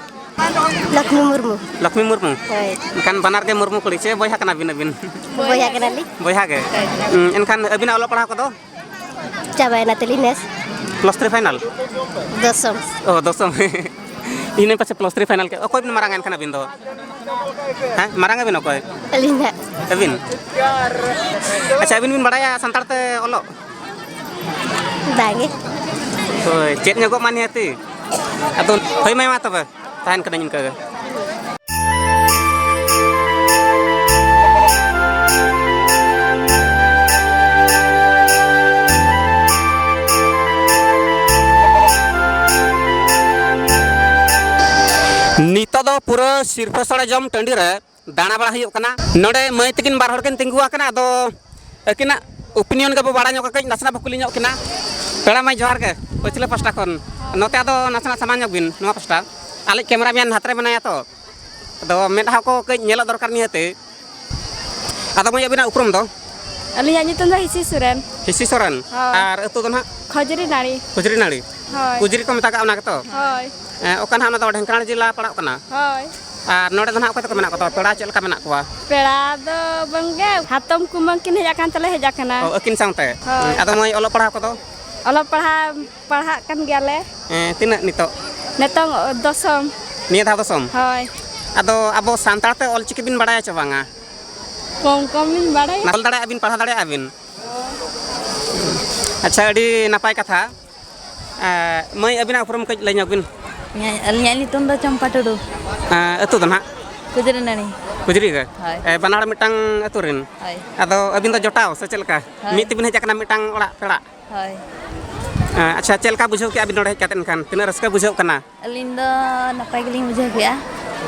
ᱞᱚᱠᱷᱢᱤ ᱢᱩᱨᱢᱩ᱾ ᱞᱚᱠᱷᱢᱤ ᱢᱩᱨᱢᱩ? ᱦᱳᱭ᱾ ᱮᱱᱠᱷᱟᱱ ᱵᱟᱱᱟᱨ ᱜᱮ ᱢᱩᱨᱢᱩ ᱠᱩᱲᱤ ᱪᱮ ᱵᱚᱭᱦᱟ ᱠᱟᱱᱟ ᱵᱤᱱ ᱟᱹᱵᱤᱱ? ᱵᱚᱭᱦᱟ ᱠᱟᱱᱟᱞᱤᱧ᱾ ᱵᱚᱭᱦᱟ ᱜᱮ? ᱦᱳᱭ᱾ ᱦᱩᱸ, ᱮᱱᱠᱷᱟᱱ ᱟᱹᱵᱤᱱᱟᱜ ᱚᱞᱚᱜ ᱯᱟᱲᱦᱟᱣ ᱠᱚᱫᱚ? ᱪᱟᱵᱟᱭᱮᱱᱟ ᱛᱟᱹᱞᱤᱧ ᱱᱮᱥ᱾ Plus three final? ᱫᱚᱥᱚᱢ᱾ ᱚ, ᱫᱚᱥᱚᱢ᱾ ᱤᱧ ᱯᱟᱪᱷᱮ plus three final ᱠᱮᱫ᱾ ᱚᱠᱚᱭ ᱵᱤᱱ ᱢᱟᱨᱟᱝᱟ ᱮᱱᱠᱷᱟᱱ ᱟᱹᱵᱤᱱ ᱫᱚ? ᱦᱮᱸ, ᱢᱟᱨᱟᱝ ᱟᱹᱵᱤᱱ ᱚᱠᱚᱭ? ᱟᱹᱞᱤᱧ ᱦᱟᱸᱜ᱾ ᱟᱹᱵᱤᱱ? ᱟᱪᱪᱷᱟ, ᱟᱹᱵᱤᱱ ᱵᱤᱱ ᱵᱟᱲᱟᱭᱟ ᱥᱟᱱᱛᱟᱲ ᱛᱮ ᱚᱞᱚᱜ? ᱵᱟᱝᱜᱮ᱾ ᱦᱳᱭ, ᱪᱮᱫ ᱧᱚᱜᱚᱜ ᱢᱟ ᱱᱤᱦᱟᱹᱛᱤ᱾ ᱟᱫᱚ ᱦᱳᱭ, ᱢᱟ, ᱢᱟ ᱛᱚᱵᱮ, ᱛᱟᱦᱮᱱ ᱠᱟᱹᱱᱟᱹᱧ ᱤᱱᱠᱟᱹ ᱜᱮ᱾ ᱯᱩᱨᱟᱹ ᱥᱤᱨᱯᱷᱟᱹ ᱥᱚᱲᱮ ᱡᱚᱢ ᱴᱟᱺᱰᱤ ᱨᱮ ᱫᱟᱬᱟ ᱵᱟᱲᱟ ᱦᱩᱭᱩᱜ ᱠᱟᱱᱟ᱾ ᱱᱚᱰᱮ ᱢᱟᱹᱭ ᱛᱟᱹᱠᱤᱱ ᱵᱟᱨ ᱦᱚᱲ ᱠᱤᱱ ᱛᱤᱸᱜᱩ ᱟᱠᱟᱱᱟ, ᱟᱫᱚ ᱟᱹᱠᱤᱱᱟᱜ opinion ᱜᱮᱵᱚ ᱵᱟᱲᱟᱭ ᱧᱚᱜ ᱠᱟᱹᱡ, ᱱᱟᱥᱮᱱᱟᱜ ᱵᱚ ᱠᱩᱞᱤ ᱧᱚᱜ ᱠᱤᱱᱟ᱾ ᱯᱮᱲᱟ ᱢᱟᱹᱭ ᱡᱚᱦᱟᱨ ᱜᱮ, ᱯᱟᱹᱪᱷᱞᱟᱹ ᱯᱟᱥᱴᱟ ᱠᱷᱚᱱ᱾ ᱱᱚᱛᱮ ᱟᱫᱚ ᱱᱟᱥᱮᱱᱟᱜ ᱥᱟᱢᱟᱝ ᱧᱚᱜ ᱵᱤᱱ, ᱱᱚᱣᱟ ᱯᱟᱥᱴᱟ᱾ ᱟᱞᱮ cameraman ᱦᱟᱛ ᱨᱮ ᱢᱮᱱᱟᱭᱟ ᱛᱚ, ᱟᱫᱚ ᱢᱮᱫᱦᱟ ᱠᱚ ᱠᱟᱹᱡ ᱧᱮᱞᱚᱜ ᱫᱚᱨᱠᱟᱨ ᱱᱤᱦᱟᱹᱛᱤ᱾ ᱟᱫᱚ ᱢᱟᱹᱭ, ᱟᱹᱵᱤᱱᱟᱜ ᱩᱯᱨᱩᱢ ᱫᱚ? ᱟᱹᱞᱤᱧᱟᱜ ᱧᱩᱛᱩᱢ ᱫᱚ ᱦᱤᱥᱤ ᱥᱚᱨᱮᱱ᱾ ᱦᱤᱥᱤ ᱥᱚᱨᱮᱱ᱾ ᱦᱳᱭ᱾ ᱟᱨ ᱟᱹᱛᱩ ᱫᱚ ᱱᱟᱦᱟᱜ? ᱠᱷᱚᱡᱽᱨᱤ ᱱᱟᱹᱲᱤ᱾ ᱠᱷᱩᱡᱽᱨᱤ ᱱᱟᱹᱲᱤ? ᱦᱳᱭ᱾ ᱠᱩᱡᱽᱨᱤ ᱠᱚ ᱢᱮᱛᱟᱜ ᱚᱱᱟ ᱜᱮᱛᱚ? ᱦᱳᱭ᱾ ᱮᱸ, ᱚᱠᱟ ᱱᱟᱦᱟᱜ ᱚᱱᱟ ᱫᱚ ᱰᱷᱮᱝᱠᱟᱱᱟᱲ ᱡᱮᱞᱟ ᱯᱟᱲᱟᱜ ᱠᱟᱱᱟ? ᱦᱳᱭ᱾ ᱟᱨ ᱱᱚᱰᱮ ᱫᱚ ᱱᱟᱦᱟᱜ ᱚᱠᱚᱭ ᱛᱟᱠᱚ ᱢᱮᱱᱟᱜ ᱠᱚᱣᱟ? ᱯᱮᱲᱟ ᱪᱮᱫ ᱞᱮᱠᱟ ᱢᱮᱱᱟᱜ ᱠᱚᱣᱟ? ᱯᱮᱲᱟ ᱫᱚ ᱵᱟᱝᱜᱮ, ᱦᱟᱛᱚᱢ ᱠᱩᱢᱟᱹᱝ ᱠᱤᱱ ᱦᱮᱡ ᱟᱠᱟᱱ ᱛᱮᱞᱮ ᱦᱮᱡ ᱟᱠᱟᱱᱟ᱾ ᱚ, ᱟᱹᱠᱤᱱ ᱥᱟᱶᱛᱮ? ᱦᱳᱭ᱾ ᱟᱫᱚ ᱢᱟᱹᱭ, ᱚᱞᱚᱜ ᱯᱟᱲᱦᱟᱣ ᱠᱚᱫᱚ? ᱚᱞᱚᱜ ᱯᱟᱲᱦᱟᱣ ᱯᱟᱲᱦᱟᱜ ᱠᱟᱱ ᱜᱮᱭᱟᱞᱮ᱾ ᱦᱮᱸ, ᱛᱤᱱᱟᱹᱜ ᱱᱤᱛᱚᱜ? ᱱᱤᱛᱚᱝ ᱫᱚᱥᱚᱢ᱾ ᱱᱤᱭᱟᱹ ᱫᱷᱟᱣ ᱫᱚᱥᱚᱢ? ᱦᱳᱭ᱾ ᱟᱫᱚ ᱟᱵᱚ ᱥᱟᱱᱛᱟᱲ ᱛᱮ ᱚᱞᱪᱤᱠᱤ ᱵᱤᱱ ᱵᱟᱲᱟᱭᱟ ᱪᱮ ᱵᱟᱝᱟ? ᱠᱚᱢ ᱠᱚᱢ ᱞᱤᱧ ᱵᱟᱲᱟᱭᱟ᱾ ᱚᱞ ᱫᱟᱲᱮᱭᱟᱜᱼᱟ ᱵᱤᱱ, ᱯᱟᱲᱦᱟᱣ ᱫᱟᱲᱮᱭᱟᱜᱼᱟ ᱵᱤᱱ? ᱟᱪᱪᱷᱟ, ᱟᱹᱰᱤ ᱱᱟᱯᱟᱭ ᱠᱟᱛᱷᱟ᱾ ᱮᱸ, ᱢᱟᱹᱭ, ᱟᱹᱵᱤᱱᱟᱜ ᱩᱯᱨᱩᱢ ᱠᱟᱹᱡ ᱞᱟᱹᱭ ᱧᱚᱜ ᱵᱤᱱ᱾ ᱤᱧᱟᱹᱜ, ᱟᱹᱞᱤᱧᱟᱜ ᱧᱩᱛᱩᱢ ᱫᱚ ᱪᱚᱢᱯᱟ ᱴᱩᱰᱩ᱾ ᱮᱸ, ᱟᱹᱛᱩ ᱫᱚ ᱱᱟᱦᱟᱜ? ᱠᱩᱡᱽᱨᱤ ᱱᱟᱹᱲᱤ᱾ ᱠᱩᱡᱽᱨᱤ ᱜᱮ? ᱦᱳᱭ᱾ ᱮ, ᱵᱟᱱᱟ ᱦᱚᱲ ᱢᱤᱫᱴᱟᱝ ᱟᱹᱛᱩ ᱨᱮᱱ? ᱦᱳᱭ᱾ ᱟᱫᱚ ᱟᱹᱵᱤᱱ ᱫᱚ ᱡᱚᱴᱟᱣ ᱥᱮ ᱪᱮᱫ ᱞᱮᱠᱟ? ᱦᱳᱭ᱾ ᱢᱤᱫ ᱛᱮᱵᱤᱱ ᱦᱮᱡ ᱟᱠᱟᱱᱟ ᱢᱤᱫᱴᱟᱝ ᱚᱲᱟᱜ ᱯᱮᱲᱟ? ᱦᱳᱭ᱾ ᱮᱸ, ᱟᱪᱪᱷᱟ, ᱪᱮᱫ ᱞᱮᱠᱟ ᱵᱩᱡᱷᱟᱹᱣ ᱠᱮᱜᱼᱟ ᱵᱤᱱ ᱱᱚᱰᱮ ᱦᱮᱡ ᱠᱟᱛᱮᱫ ᱮᱱᱠᱷᱟᱱ? ᱛᱤᱱᱟᱹᱜ ᱨᱟᱹᱥᱠᱟᱹ ᱵᱩᱡᱷᱟᱹᱜ ᱠᱟᱱᱟ? ᱟᱹᱞᱤᱧ ᱫᱚ ᱱᱟᱯᱟᱭ ᱜᱮᱞᱤᱧ ᱵᱩᱡᱷᱟᱹᱣ ᱠᱮᱜᱼᱟ᱾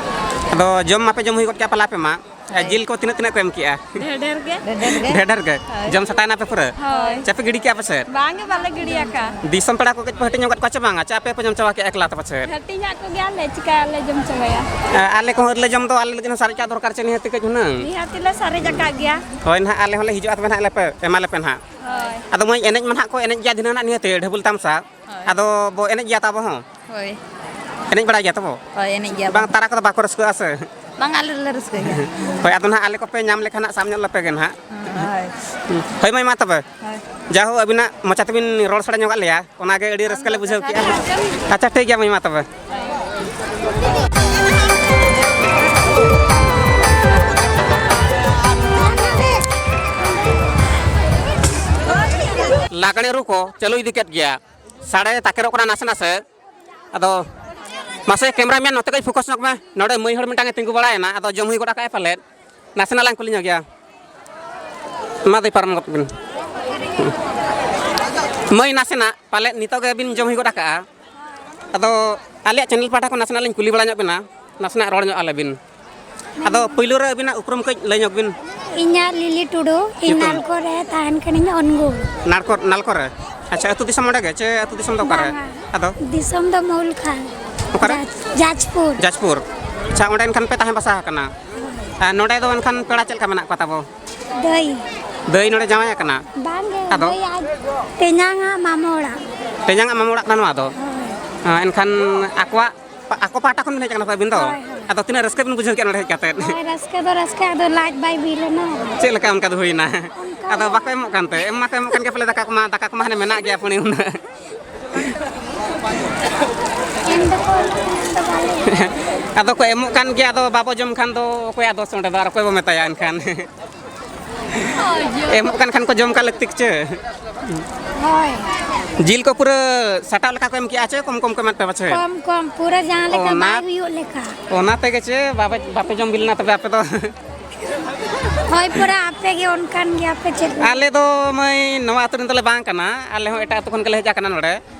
ᱟᱫᱚ ᱡᱚᱢ ᱢᱟᱯᱮ ᱡᱚᱢ ᱦᱩᱭ ᱜᱚᱫ ᱠᱮᱜᱼᱟ ᱯᱟᱞᱮ ᱟᱯᱮ ᱢᱟ? ᱦᱳᱭ᱾ ᱡᱤᱞ ᱠᱚ ᱛᱤᱱᱟᱹᱜ, ᱛᱤᱱᱟᱹᱜ ᱠᱚ ᱮᱢ ᱠᱮᱜᱼᱟ? ᱰᱷᱮᱨ ᱰᱷᱮᱨ ᱜᱮ᱾ ᱰᱷᱮᱨ ᱰᱷᱮᱨ ᱜᱮ? ᱦᱳᱭ᱾ ᱡᱚᱢ ᱥᱟᱴᱟᱭᱮᱱᱟ ᱯᱮ ᱯᱩᱨᱟᱹ? ᱦᱳᱭ᱾ ᱪᱮ ᱯᱮ ᱜᱤᱰᱤ ᱠᱮᱜᱼᱟ ᱯᱟᱥᱮᱡ? ᱵᱟᱝ ᱜᱮ, ᱵᱟᱞᱮ ᱜᱤᱰᱤ ᱟᱠᱟᱫ᱾ ᱫᱤᱥᱚᱢ ᱯᱮᱲᱟ ᱠᱚ ᱠᱟᱹᱡ ᱯᱮ ᱦᱟᱹᱴᱤᱧ ᱧᱚᱜ ᱠᱟᱜ ᱠᱚᱣᱟ ᱪᱮ ᱵᱟᱝᱟ? ᱪᱮ ᱟᱯᱮ ᱯᱮ ᱡᱚᱢ ᱪᱟᱵᱟ ᱠᱮᱜᱼᱟ ᱮᱠᱞᱟ ᱛᱮ ᱯᱟᱥᱮᱡ? ᱦᱟᱹᱴᱤᱧᱟᱜ ᱠᱚᱜᱮᱭᱟᱞᱮ, ᱪᱤᱠᱟᱹᱭᱟᱞᱮ ᱡᱚᱢ ᱪᱟᱵᱟᱭᱟ᱾ ᱮ, ᱟᱞᱮ ᱠᱚᱦᱚᱸ ᱟᱹᱣᱨᱤ ᱞᱮ ᱡᱚᱢ ᱫᱚ, ᱟᱞᱮ ᱞᱟᱹᱜᱤᱫ ᱦᱚᱸ ᱥᱟᱨᱮᱡ ᱠᱟᱜ ᱫᱚᱨᱠᱟᱨ ᱪᱮ ᱱᱤᱦᱟᱹᱛᱤ ᱠᱟᱹᱡ ᱦᱩᱱᱟᱹᱝ᱾ ᱱᱤᱦᱟᱹᱛᱤ ᱞᱮ ᱥᱟᱨᱮᱡ ᱟᱠᱟᱫ ᱜᱮᱭᱟ᱾ ᱦᱳᱭ ᱱᱟᱦᱟᱜ, ᱟᱞᱮ ᱦᱚᱸᱞᱮ ᱦᱤᱡᱩᱜᱼᱟ ᱛᱚᱵᱮ ᱱᱟᱦᱟᱜ, ᱞᱮ ᱯᱮ, ᱮᱢᱟ ᱞᱮᱯᱮ ᱱᱟᱦᱟᱜ᱾ ᱦᱳᱭ᱾ ᱟᱫᱚ ᱢᱟᱹᱭ, ᱮᱱᱮᱡ ᱢᱟ ᱱᱟᱦᱟᱜ ᱠᱚ ᱮᱱᱮᱡ ᱜᱮᱭᱟ ᱫᱷᱤᱱᱟᱹᱝ ᱱᱟᱦᱟᱜ ᱱᱤᱦᱟᱹᱛᱤ ᱰᱷᱟᱹᱵᱩᱞ ᱛᱟᱢᱥᱟ᱾ ᱦᱳᱭ᱾ ᱟᱫᱚ ᱵᱚ ᱮᱱᱮᱡ ᱜᱮᱭᱟ ᱛᱚ ᱟᱵᱚ ᱦᱚᱸ? ᱦᱳᱭ᱾ ᱮᱱᱮᱡ ᱵᱟᱲᱟᱭ ᱜᱮᱭᱟ ᱛᱚᱵᱚ? ᱦᱳᱭ, ᱮᱱᱮᱡ ᱜᱮᱭᱟ ᱵᱟᱝ, ᱵᱚᱱ᱾ ᱛᱟᱨᱟ ᱠᱚᱫᱚ ᱵᱟᱠᱚ ᱨᱟᱹᱥᱠᱟᱹᱜᱼᱟ ᱥᱮ? ᱵᱟᱝ, ᱟᱞᱮ ᱫᱚᱞᱮ ᱨᱟᱹᱥᱠᱟᱹ ᱜᱮᱭᱟ᱾ ᱦᱳᱭ, ᱟᱫᱚ ᱱᱟᱦᱟᱜ ᱟᱞᱮ ᱠᱚᱯᱮ ᱧᱟᱢ ᱞᱮᱠᱷᱟᱱ ᱱᱟᱦᱟᱜ ᱥᱟᱵ ᱧᱚᱜ ᱞᱮᱯᱮ ᱜᱮ ᱱᱟᱦᱟᱜ᱾ ᱦᱳᱭ᱾ ᱦᱳᱭ ᱢᱟᱹᱭ, ᱢᱟ ᱛᱚᱵᱮ᱾ ᱦᱳᱭ᱾ ᱡᱟᱦᱳ, ᱟᱹᱵᱤᱱᱟᱜ ᱢᱚᱪᱟ ᱛᱮᱵᱤᱱ ᱨᱚᱲ ᱥᱟᱰᱮ ᱧᱚᱜ ᱟᱫ ᱞᱮᱭᱟ, ᱚᱱᱟᱜᱮ ᱟᱹᱰᱤ ᱨᱟᱹᱥᱠᱟᱹ ᱞᱮ ᱵᱩᱡᱷᱟᱹᱣ ᱠᱮᱜᱼᱟ᱾ ᱟᱪᱪᱷᱟ, ᱴᱷᱤᱠ ᱜᱮᱭᱟ ᱢᱟᱹᱭ, ᱢᱟ ᱛᱚᱵᱮ᱾ ᱞᱟᱜᱽᱬᱮ ᱨᱩ ᱠᱚ ᱪᱟᱹᱞᱩ ᱤᱫᱤ ᱠᱮᱫ ᱜᱮᱭᱟ᱾ ᱥᱟᱰᱮ ᱛᱟᱠᱮᱨᱚᱜ ᱠᱟᱱᱟ ᱱᱟᱥᱮ ᱱᱟᱥᱮ᱾ ᱟᱫᱚ ᱢᱟᱥᱮ cameraman, ᱱᱚᱛᱮ ᱠᱟᱹᱡ focus ᱧᱚᱜ ᱢᱮ᱾ ᱱᱚᱰᱮ ᱢᱟᱹᱭ ᱦᱚᱲ ᱢᱤᱫᱴᱟᱝ ᱮ ᱛᱤᱸᱜᱩ ᱵᱟᱲᱟᱭᱮᱱᱟ, ᱟᱫᱚ ᱡᱚᱢ ᱦᱩᱭ ᱜᱚᱫ ᱟᱠᱟᱫᱼᱟᱭ ᱯᱟᱞᱮᱫ᱾ ᱱᱟᱥᱮᱱᱟᱜ ᱞᱟᱝ ᱠᱩᱞᱤ ᱧᱚᱜ ᱜᱮᱭᱟ᱾ ᱢᱟ ᱫᱟᱹᱭ, ᱯᱟᱨᱚᱢ ᱜᱚᱫ ᱵᱤᱱ᱾ ᱢᱟᱹᱭ, ᱱᱟᱥᱮᱱᱟᱜ ᱯᱟᱞᱮᱫ ᱱᱤᱛᱚᱜ ᱜᱮᱵᱤᱱ ᱡᱚᱢ ᱦᱩᱭ ᱜᱚᱫ ᱟᱠᱟᱫᱼᱟ᱾ ᱟᱫᱚ ᱟᱞᱮᱭᱟᱜ channel ᱯᱟᱦᱴᱟ ᱠᱷᱚᱱ ᱱᱟᱥᱮᱱᱟᱜ ᱞᱤᱧ ᱠᱩᱞᱤ ᱵᱟᱲᱟ ᱧᱚᱜ ᱵᱤᱱᱟ᱾ ᱱᱟᱥᱮᱱᱟᱜ ᱨᱚᱲ ᱧᱚᱜ ᱟᱞᱮ ᱵᱤᱱ᱾ ᱟᱫᱚ ᱯᱳᱭᱞᱳ ᱨᱮ ᱟᱹᱵᱤᱱᱟᱜ ᱩᱯᱨᱩᱢ ᱠᱟᱹᱡ ᱞᱟᱹᱭ ᱧᱚᱜ ᱵᱤᱱ᱾ ᱤᱧᱟᱹᱜ ᱞᱤᱞᱤ ᱴᱩᱰᱩ, ᱤᱧ ᱧᱩᱛᱩᱢ? ᱱᱟᱞᱠᱳ ᱨᱮ ᱛᱟᱦᱮᱱ ᱠᱟᱹᱱᱟᱹᱧ, ᱚᱱᱜᱩ᱾ ᱱᱟᱞᱠᱳ, ᱱᱟᱞᱠᱳ ᱨᱮ? ᱟᱪᱪᱷᱟ, ᱟᱹᱛᱩ ᱫᱤᱥᱚᱢ ᱚᱸᱰᱮ ᱜᱮ ᱪᱮ ᱟᱹᱛᱩ ᱫᱤᱥᱚᱢ ᱫᱚ ᱚᱠᱟᱨᱮ? ᱵᱟᱝᱟ᱾ ᱟᱫᱚ? ᱫᱤᱥᱚᱢ ᱫᱚ ᱢᱩᱞᱠᱷᱟᱞ᱾ ᱚᱠᱟᱨᱮ? ᱡᱟᱡᱽ-, ᱡᱟᱡᱽᱯᱩᱨ᱾ ᱡᱟᱡᱽᱯᱩᱨ᱾ ᱟᱪᱪᱷᱟ, ᱚᱸᱰᱮ ᱮᱱᱠᱷᱟᱱ ᱯᱮ ᱛᱟᱦᱮᱸ ᱵᱟᱥᱟ ᱟᱠᱟᱱᱟ? ᱟᱨ ᱱᱚᱸᱰᱮ ᱫᱚ ᱮᱱᱠᱷᱟᱱ ᱯᱮᱲᱟ ᱪᱮᱫ ᱞᱮᱠᱟ ᱢᱮᱱᱟᱜ ᱠᱚᱣᱟ ᱛᱟᱵᱚ? ᱫᱟᱹᱭ᱾ ᱫᱟᱹᱭ ᱱᱚᱸᱰᱮ ᱡᱟᱶᱟᱭ ᱟᱠᱟᱱᱟ? ᱵᱟᱝᱜᱮ, ᱟᱫᱚ? ᱫᱟᱹᱭ ᱟᱡ ᱛᱮᱧᱟᱝ ᱟᱜ ᱢᱟᱢᱚ ᱚᱲᱟᱜ᱾ ᱛᱮᱧᱟᱝ ᱟᱜ ᱢᱟᱢᱚ ᱚᱲᱟᱜ ᱠᱟᱱᱟ ᱱᱚᱣᱟ ᱫᱚ? ᱦᱳᱭ᱾ ᱦᱮᱸ, ᱮᱱᱠᱷᱟᱱ ᱟᱠᱚᱣᱟᱜ ᱯᱟ-, ᱟᱠᱚ ᱯᱟᱦᱴᱟ ᱠᱷᱚᱱ ᱵᱤᱱ ᱦᱮᱡ ᱟᱠᱟᱱᱟ ᱛᱚ ᱟᱹᱵᱤᱱ ᱫᱚ? ᱦᱳᱭ, ᱦᱳᱭ᱾ ᱟᱫᱚ ᱛᱤᱱᱟᱹᱜ ᱨᱟᱹᱥᱠᱟᱹ ᱵᱤᱱ ᱵᱩᱡᱷᱟᱹᱣ ᱠᱮᱫᱼᱟ ᱱᱚᱰᱮ ᱦᱮᱡ ᱠᱟᱛᱮᱫ? ᱦᱳᱭ, ᱨᱟᱹᱥᱠᱟᱹ ᱫᱚ ᱨᱟᱹᱥᱠᱟᱹ, ᱟᱫᱚ ᱞᱟᱡ ᱵᱟᱭ ᱵᱤ ᱞᱮᱱᱟ᱾ ᱪᱮᱫ ᱞᱮᱠᱟ ᱚᱱᱠᱟ ᱫᱚ ᱦᱩᱭᱱᱟ? ᱚᱱᱠᱟ ᱟᱫᱚ ᱜᱮ᱾ ᱵᱟᱠᱚ ᱮᱢᱚᱜ ᱠᱟᱱᱛᱮ? ᱮᱢ ᱢᱟᱠᱚ ᱮᱢᱚᱜ ᱠᱟᱱ ᱜᱮᱭᱟ, ᱯᱟᱞᱮ ᱫᱟᱠᱟ ᱠᱚᱢᱟ, ᱫᱟᱠᱟ ᱠᱚᱢᱟ ᱦᱟᱱᱮ ᱢᱮᱱᱟᱜ ᱜᱮᱭᱟ ᱯᱩᱱᱤ ᱩᱱᱟᱹᱜ᱾ ᱮᱢ ᱫᱚᱠᱚ ᱮᱢᱚᱜ ᱠᱟᱱᱟ, ᱟᱫᱚ ᱵᱟᱞᱮ ᱟᱫᱚ ᱠᱚ ᱮᱢᱚᱜ ᱠᱟᱱ ᱜᱮᱭᱟ, ᱟᱫᱚ ᱵᱟᱵᱚ ᱡᱚᱢ ᱠᱷᱟᱱ ᱫᱚ ᱚᱠᱚᱭᱟᱜ ᱫᱳᱥ ᱚᱸᱰᱮ ᱫᱚ, ᱟᱨ ᱚᱠᱚᱭ ᱵᱚ ᱢᱮᱛᱟᱭᱟ ᱮᱱᱠᱷᱟᱱ? ᱮᱢᱚᱜ ᱠᱟᱱ ᱠᱷᱟᱱ ᱠᱚ ᱡᱚᱢ ᱠᱟᱜ ᱞᱟᱹᱠᱛᱤ ᱪᱮ? ᱦᱳᱭ᱾ ᱡᱤᱞ ᱠᱚ ᱯᱩᱨᱟᱹ ᱥᱟᱴᱟᱣ ᱞᱮᱠᱟ ᱠᱚ ᱮᱢ ᱠᱮᱜᱼᱟ ᱪᱮ ᱠᱚᱢ ᱠᱚᱢ ᱠᱚ ᱮᱢᱟᱫ ᱯᱮᱭᱟ ᱯᱟᱪᱷᱮ? ᱠᱚᱢ ᱠᱚᱢ, ᱯᱩᱨᱟᱹ ᱡᱟᱦᱟᱸ ᱞᱮᱠᱟ ᱚᱱᱟ, ᱵᱟᱭ ᱦᱩᱭᱩᱜ ᱞᱮᱠᱟ᱾ ᱚᱱᱟ ᱛᱮᱜᱮ ᱪᱮ ᱵᱟᱯᱮ, ᱵᱟᱯᱮ ᱡᱚᱢ ᱵᱤᱞ ᱞᱮᱱᱟ ᱛᱚᱵᱮ ᱟᱯᱮ ᱫᱚ? ᱦᱳᱭ, ᱯᱩᱨᱟᱹ ᱟᱯᱮ ᱜᱮ ᱚᱱᱠᱟᱱ ᱜᱮᱭᱟᱯᱮ ᱪᱮᱫ? ᱟᱞᱮ ᱫᱚ ᱢᱟᱹᱭ ᱱᱚᱣᱟ ᱟᱹᱛᱩ ᱨᱮᱱ ᱫᱚᱞᱮ ᱵᱟᱝ ᱠᱟᱱᱟ, ᱟᱞᱮ ᱦᱚᱸ ᱮᱴᱟᱜ ᱟᱹᱛᱩ ᱠᱷᱚᱱ ᱜᱮᱞᱮ ᱦᱮᱡ ᱟᱠᱟᱱᱟ ᱱᱚᱰᱮ,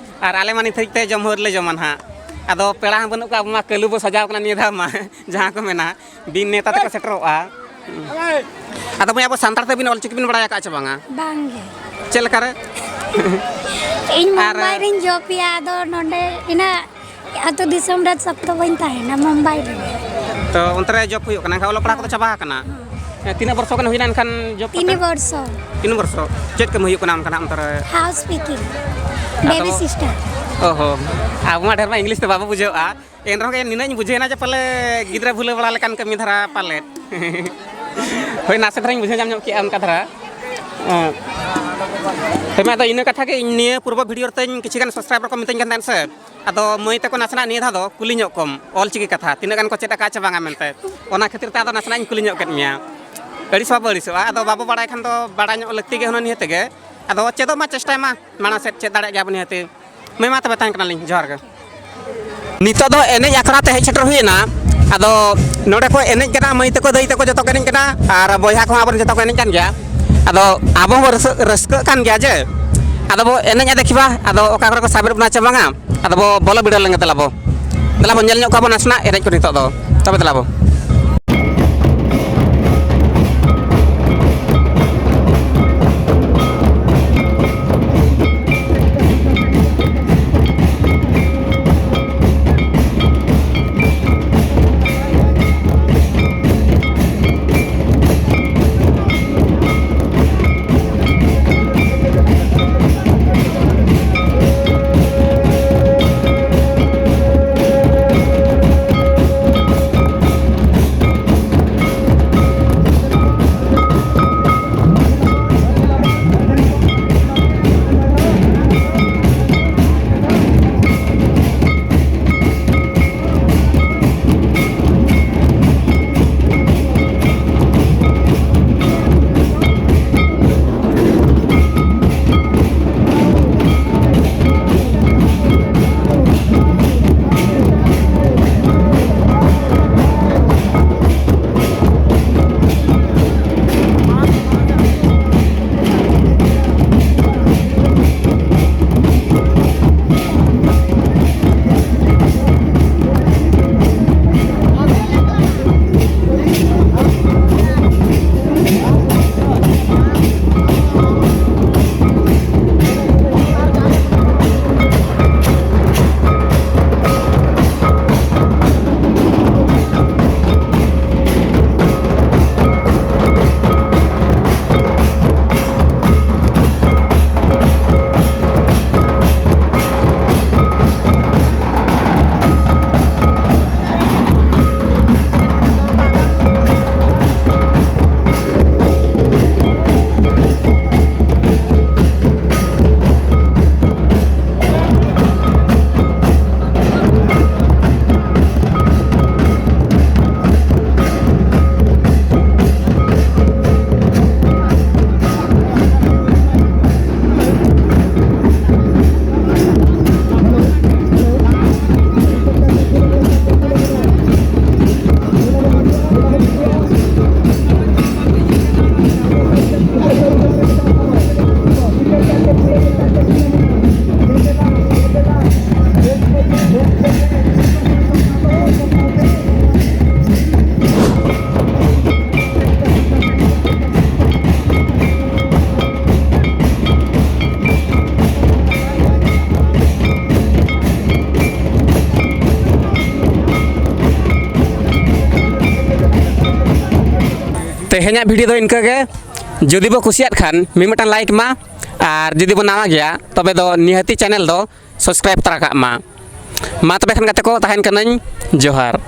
ᱟᱨ ᱟᱞᱮ ᱢᱟ ᱱᱤᱛ ᱦᱟᱹᱵᱤᱡ ᱛᱮ ᱡᱚᱢ ᱦᱚᱸ ᱟᱹᱣᱨᱤ ᱞᱮ ᱡᱚᱢᱟ ᱱᱟᱦᱟᱜ᱾ ᱟᱫᱚ ᱯᱮᱲᱟ ᱦᱚᱸ ᱵᱟᱹᱱᱩᱜ ᱠᱚᱣᱟ, ᱟᱵᱚ ᱢᱟ ᱠᱟᱹᱞᱩ ᱵᱚ ᱥᱟᱡᱟᱣ ᱠᱟᱱᱟ ᱱᱤᱭᱟᱹ ᱫᱷᱟᱣ ᱢᱟ, ᱡᱟᱦᱟᱸ ᱠᱚ ᱢᱮᱱᱟ᱾ ᱵᱤᱱ ᱱᱮᱣᱛᱟ ᱛᱮᱠᱚ ᱥᱮᱴᱮᱨᱚᱜᱼᱟ᱾ ᱟᱫᱚ ᱢᱟᱹᱭ, ᱟᱵᱚ ᱥᱟᱱᱛᱟᱲ ᱛᱮ ᱵᱤᱱ ᱚᱞᱪᱤᱠᱤ ᱵᱤᱱ ᱵᱟᱲᱟᱭ ᱟᱠᱟᱫ ᱪᱮ ᱵᱟᱝᱟ? ᱵᱟᱝᱜᱮ᱾ ᱪᱮᱫ ᱞᱮᱠᱟᱨᱮ? ᱤᱧ ᱟᱨ ᱢᱩᱢᱵᱟᱭ ᱨᱤᱧ ᱡᱚᱵ ᱮᱫᱟ, ᱟᱫᱚ ᱱᱚᱰᱮ ᱤᱱᱟᱹᱜ ᱟᱹᱛᱩ ᱫᱤᱥᱚᱢ ᱨᱮ ᱥᱚᱠᱛᱚ ᱵᱟᱹᱧ ᱛᱟᱦᱮᱱᱟ, ᱢᱩᱢᱵᱟᱭ ᱨᱮᱜᱮ᱾ ᱛᱚ, ᱚᱱᱛᱮ ᱨᱮ ᱡᱚᱵ ᱦᱩᱭᱩᱜ ᱠᱟᱱᱟ, ᱮᱱᱠᱷᱟᱱ ᱚᱞᱚᱜ ᱯᱟᱲᱦᱟᱜ ᱠᱚᱫᱚ ᱪᱟᱵᱟ ᱟᱠᱟᱱᱟ? ᱦᱮᱸ᱾ ᱦᱮᱸ, ᱛᱤᱱᱟᱹᱜ ᱵᱚᱨᱥᱚ ᱜᱟᱱ ᱦᱩᱭᱱᱟ ᱮᱱᱠᱷᱟᱱ ᱡᱚᱵ ᱠᱟᱛᱮ? ᱛᱤᱱ ᱵᱚᱨᱥᱚ᱾ ᱛᱤᱱ ᱵᱚᱨᱥᱚ? ᱪᱮᱫ ᱠᱟᱹᱢᱤ ᱦᱩᱭᱩᱜ ᱠᱟᱱᱟ ᱚᱱᱠᱟᱱᱟᱜ ᱚᱱᱛᱮ ᱨᱮ? ᱦᱟᱣᱩᱥ ᱠᱤᱯᱤᱝ, ᱟᱫᱚ ᱵᱮᱵᱤ ᱥᱤᱥᱴᱟᱨ᱾ ᱚ ᱦᱚᱸ, ᱟᱵᱚ ᱢᱟ ᱰᱷᱮᱨ ᱢᱟ ᱤᱝᱞᱤᱥ ᱛᱮ ᱵᱟᱵᱚ ᱵᱩᱡᱷᱟᱹᱣᱟ᱾ ᱮᱱ ᱨᱮᱦᱚᱸ ᱜᱮ ᱱᱤᱱᱟᱹᱜ ᱤᱧ ᱵᱩᱡᱷᱟᱹᱣ ᱮᱱᱟ ᱡᱮ ᱯᱟᱞᱮ ᱜᱤᱫᱽᱨᱟᱹ ᱵᱷᱩᱞᱟᱹᱣ ᱵᱟᱲᱟ ᱞᱮᱠᱟᱱ ᱠᱟᱹᱢᱤ ᱫᱷᱟᱨᱟ ᱯᱟᱞᱮᱫ᱾ ᱦᱳᱭ, ᱱᱟᱥᱮ ᱫᱷᱟᱨᱟᱧ ᱵᱩᱡᱷᱟᱹᱣ ᱧᱟᱢ ᱧᱚᱜ ᱠᱮᱜᱼᱟ ᱚᱱᱠᱟ ᱫᱷᱟᱨᱟ᱾ ᱚ᱾ ᱦᱳᱭ, ᱢᱟ ᱟᱫᱚ ᱤᱱᱟᱹ ᱠᱟᱛᱷᱟ ᱜᱮ, ᱤᱧ ᱱᱤᱭᱟᱹ ᱯᱩᱨᱵᱚ ᱵᱷᱤᱰᱤᱭᱳ ᱨᱮ ᱛᱤᱧ ᱠᱤᱪᱷᱩ ᱜᱟᱱ ᱥᱟᱵᱥᱠᱨᱟᱭᱵᱟᱨ ᱠᱚ ᱢᱤᱛᱟᱹᱧ ᱠᱟᱱ ᱛᱟᱦᱮᱸᱫ ᱥᱮ, ᱟᱫᱚ ᱢᱟᱹᱭ ᱛᱟᱠᱚ ᱱᱟᱥᱮᱱᱟᱜ ᱱᱤᱭᱟᱹ ᱫᱷᱟᱣ ᱫᱚ ᱠᱩᱞᱤ ᱧᱚᱜ ᱠᱚᱢ, ᱚᱞ ᱪᱤᱠᱤ ᱠᱟᱛᱷᱟ ᱛᱤᱱᱟᱹᱜ ᱜᱟᱱ ᱠᱚ ᱪᱮᱫ ᱟᱠᱟᱫ ᱪᱮ ᱵᱟᱝᱟ ᱢᱮᱱᱛᱮ, ᱚᱱᱟ ᱠᱷᱟᱹᱛᱤᱨ ᱛᱮ ᱟᱫᱚ ᱱᱟᱥᱮᱱᱟᱜ ᱤᱧ ᱠᱩᱞᱤ ᱧᱚᱜ ᱠᱮᱫ ᱢᱮᱭᱟ᱾ ᱟᱹᱲᱤᱥ ᱵᱟᱵᱚ ᱟᱹᱲᱤᱥᱚᱜᱼᱟ, ᱟᱫᱚ ᱵᱟᱵᱚ ᱵᱟᱲᱟᱭ ᱠᱷᱟᱱ ᱫᱚ ᱵᱟᱲᱟᱭ ᱧᱚᱜ ᱞᱟᱹᱠᱛᱤ ᱜᱮ ᱦᱩᱱᱟᱹᱝ ᱱᱤᱭᱟᱹ ᱛᱮᱜᱮ᱾ ᱟᱫᱚ ᱪᱮᱫᱚᱜ ᱢᱟ ᱪᱮᱥᱴᱟᱭ ᱢᱟ, ᱢᱟᱲᱟᱝ ᱥᱮᱫ ᱪᱮᱫ ᱫᱟᱲᱮᱭᱟᱜ ᱜᱮᱭᱟ ᱵᱚᱱ ᱱᱤᱦᱟᱹᱛᱤ᱾ ᱢᱟᱹᱭ, ᱢᱟ ᱛᱚᱵᱮ ᱛᱟᱦᱮᱱ ᱠᱟᱱᱟᱞᱤᱧ, ᱡᱚᱦᱟᱨ ᱜᱮ᱾ ᱱᱤᱛᱚᱜ ᱫᱚ ᱮᱱᱮᱡ ᱟᱠᱷᱲᱟ ᱛᱮ ᱦᱮᱡ ᱥᱮᱴᱮᱨ ᱦᱩᱭ ᱮᱱᱟ᱾ ᱟᱫᱚ ᱱᱚᱰᱮ ᱠᱚ ᱮᱱᱮᱡ ᱠᱟᱱᱟ, ᱢᱟᱹᱭ ᱛᱟᱠᱚ, ᱫᱟᱹᱭ ᱛᱟᱠᱚ ᱡᱚᱛᱚ ᱠᱚ ᱮᱱᱮᱡ ᱠᱟᱱᱟ, ᱟᱨ ᱵᱚᱭᱦᱟ ᱠᱚᱦᱚᱸ ᱟᱵᱚᱨᱮᱱ ᱡᱚᱛᱚ ᱠᱚ ᱮᱱᱮᱡ ᱠᱟᱱ ᱜᱮᱭᱟ᱾ ᱟᱫᱚ ᱟᱵᱚ ᱦᱚᱸᱵᱚ ᱨᱟᱹᱥᱠᱟᱹ-, ᱨᱟᱹᱥᱠᱟᱹᱜ ᱠᱟᱱ ᱜᱮᱭᱟ ᱡᱮ, ᱟᱫᱚ ᱵᱚ ᱮᱱᱮᱡ ᱟ, ᱫᱮᱠᱷᱤ ᱵᱟ, ᱟᱫᱚ ᱚᱠᱟ ᱠᱚᱨᱮ ᱠᱚ ᱥᱟᱵᱮᱫ ᱵᱚᱱᱟ ᱪᱮ ᱵᱟᱝᱟ, ᱟᱫᱚ ᱵᱚ ᱵᱚᱞᱚ ᱵᱤᱰᱟᱹᱣ ᱞᱮᱱ ᱜᱮ ᱫᱮᱞᱟ ᱵᱚ᱾ ᱫᱮᱞᱟ ᱵᱚᱱ ᱧᱮᱞ ᱧᱚᱜ ᱠᱚᱣᱟ ᱵᱚᱱ ᱱᱟᱥᱮᱱᱟᱜ ᱮᱱᱮᱡ ᱠᱚ ᱱᱤᱛᱚᱜ ᱫᱚ᱾ ᱛᱚᱵᱮ ᱫᱮᱞᱟ ᱵᱚ᱾ ᱛᱮᱦᱮᱧᱟᱜ ᱵᱷᱤᱰᱤᱭᱳ ᱫᱚ ᱤᱱᱠᱟᱹ ᱜᱮ᱾ ᱡᱩᱫᱤ ᱵᱚ ᱠᱩᱥᱤᱭᱟᱜ ᱠᱷᱟᱱ ᱢᱤᱫ ᱢᱤᱫᱴᱟᱝ ᱞᱟᱭᱤᱠ ᱢᱟ, ᱟᱨ ᱡᱩᱫᱤ ᱵᱚ ᱱᱟᱣᱟ ᱜᱮᱭᱟ ᱛᱚᱵᱮ ᱫᱚ ᱱᱤᱦᱟᱹᱛᱤ ᱪᱮᱱᱮᱞ ᱫᱚ ᱥᱟᱵᱥᱠᱨᱟᱭᱤᱵᱽ ᱛᱚᱨᱟ ᱠᱟᱜ ᱢᱟ᱾ ᱢᱟ ᱛᱚᱵᱮ ᱠᱷᱟᱱ ᱜᱟᱛᱮ ᱠᱚ, ᱛᱟᱦᱮᱱ ᱠᱟᱹᱱᱟᱹᱧ, ᱡᱚᱦᱟᱨ᱾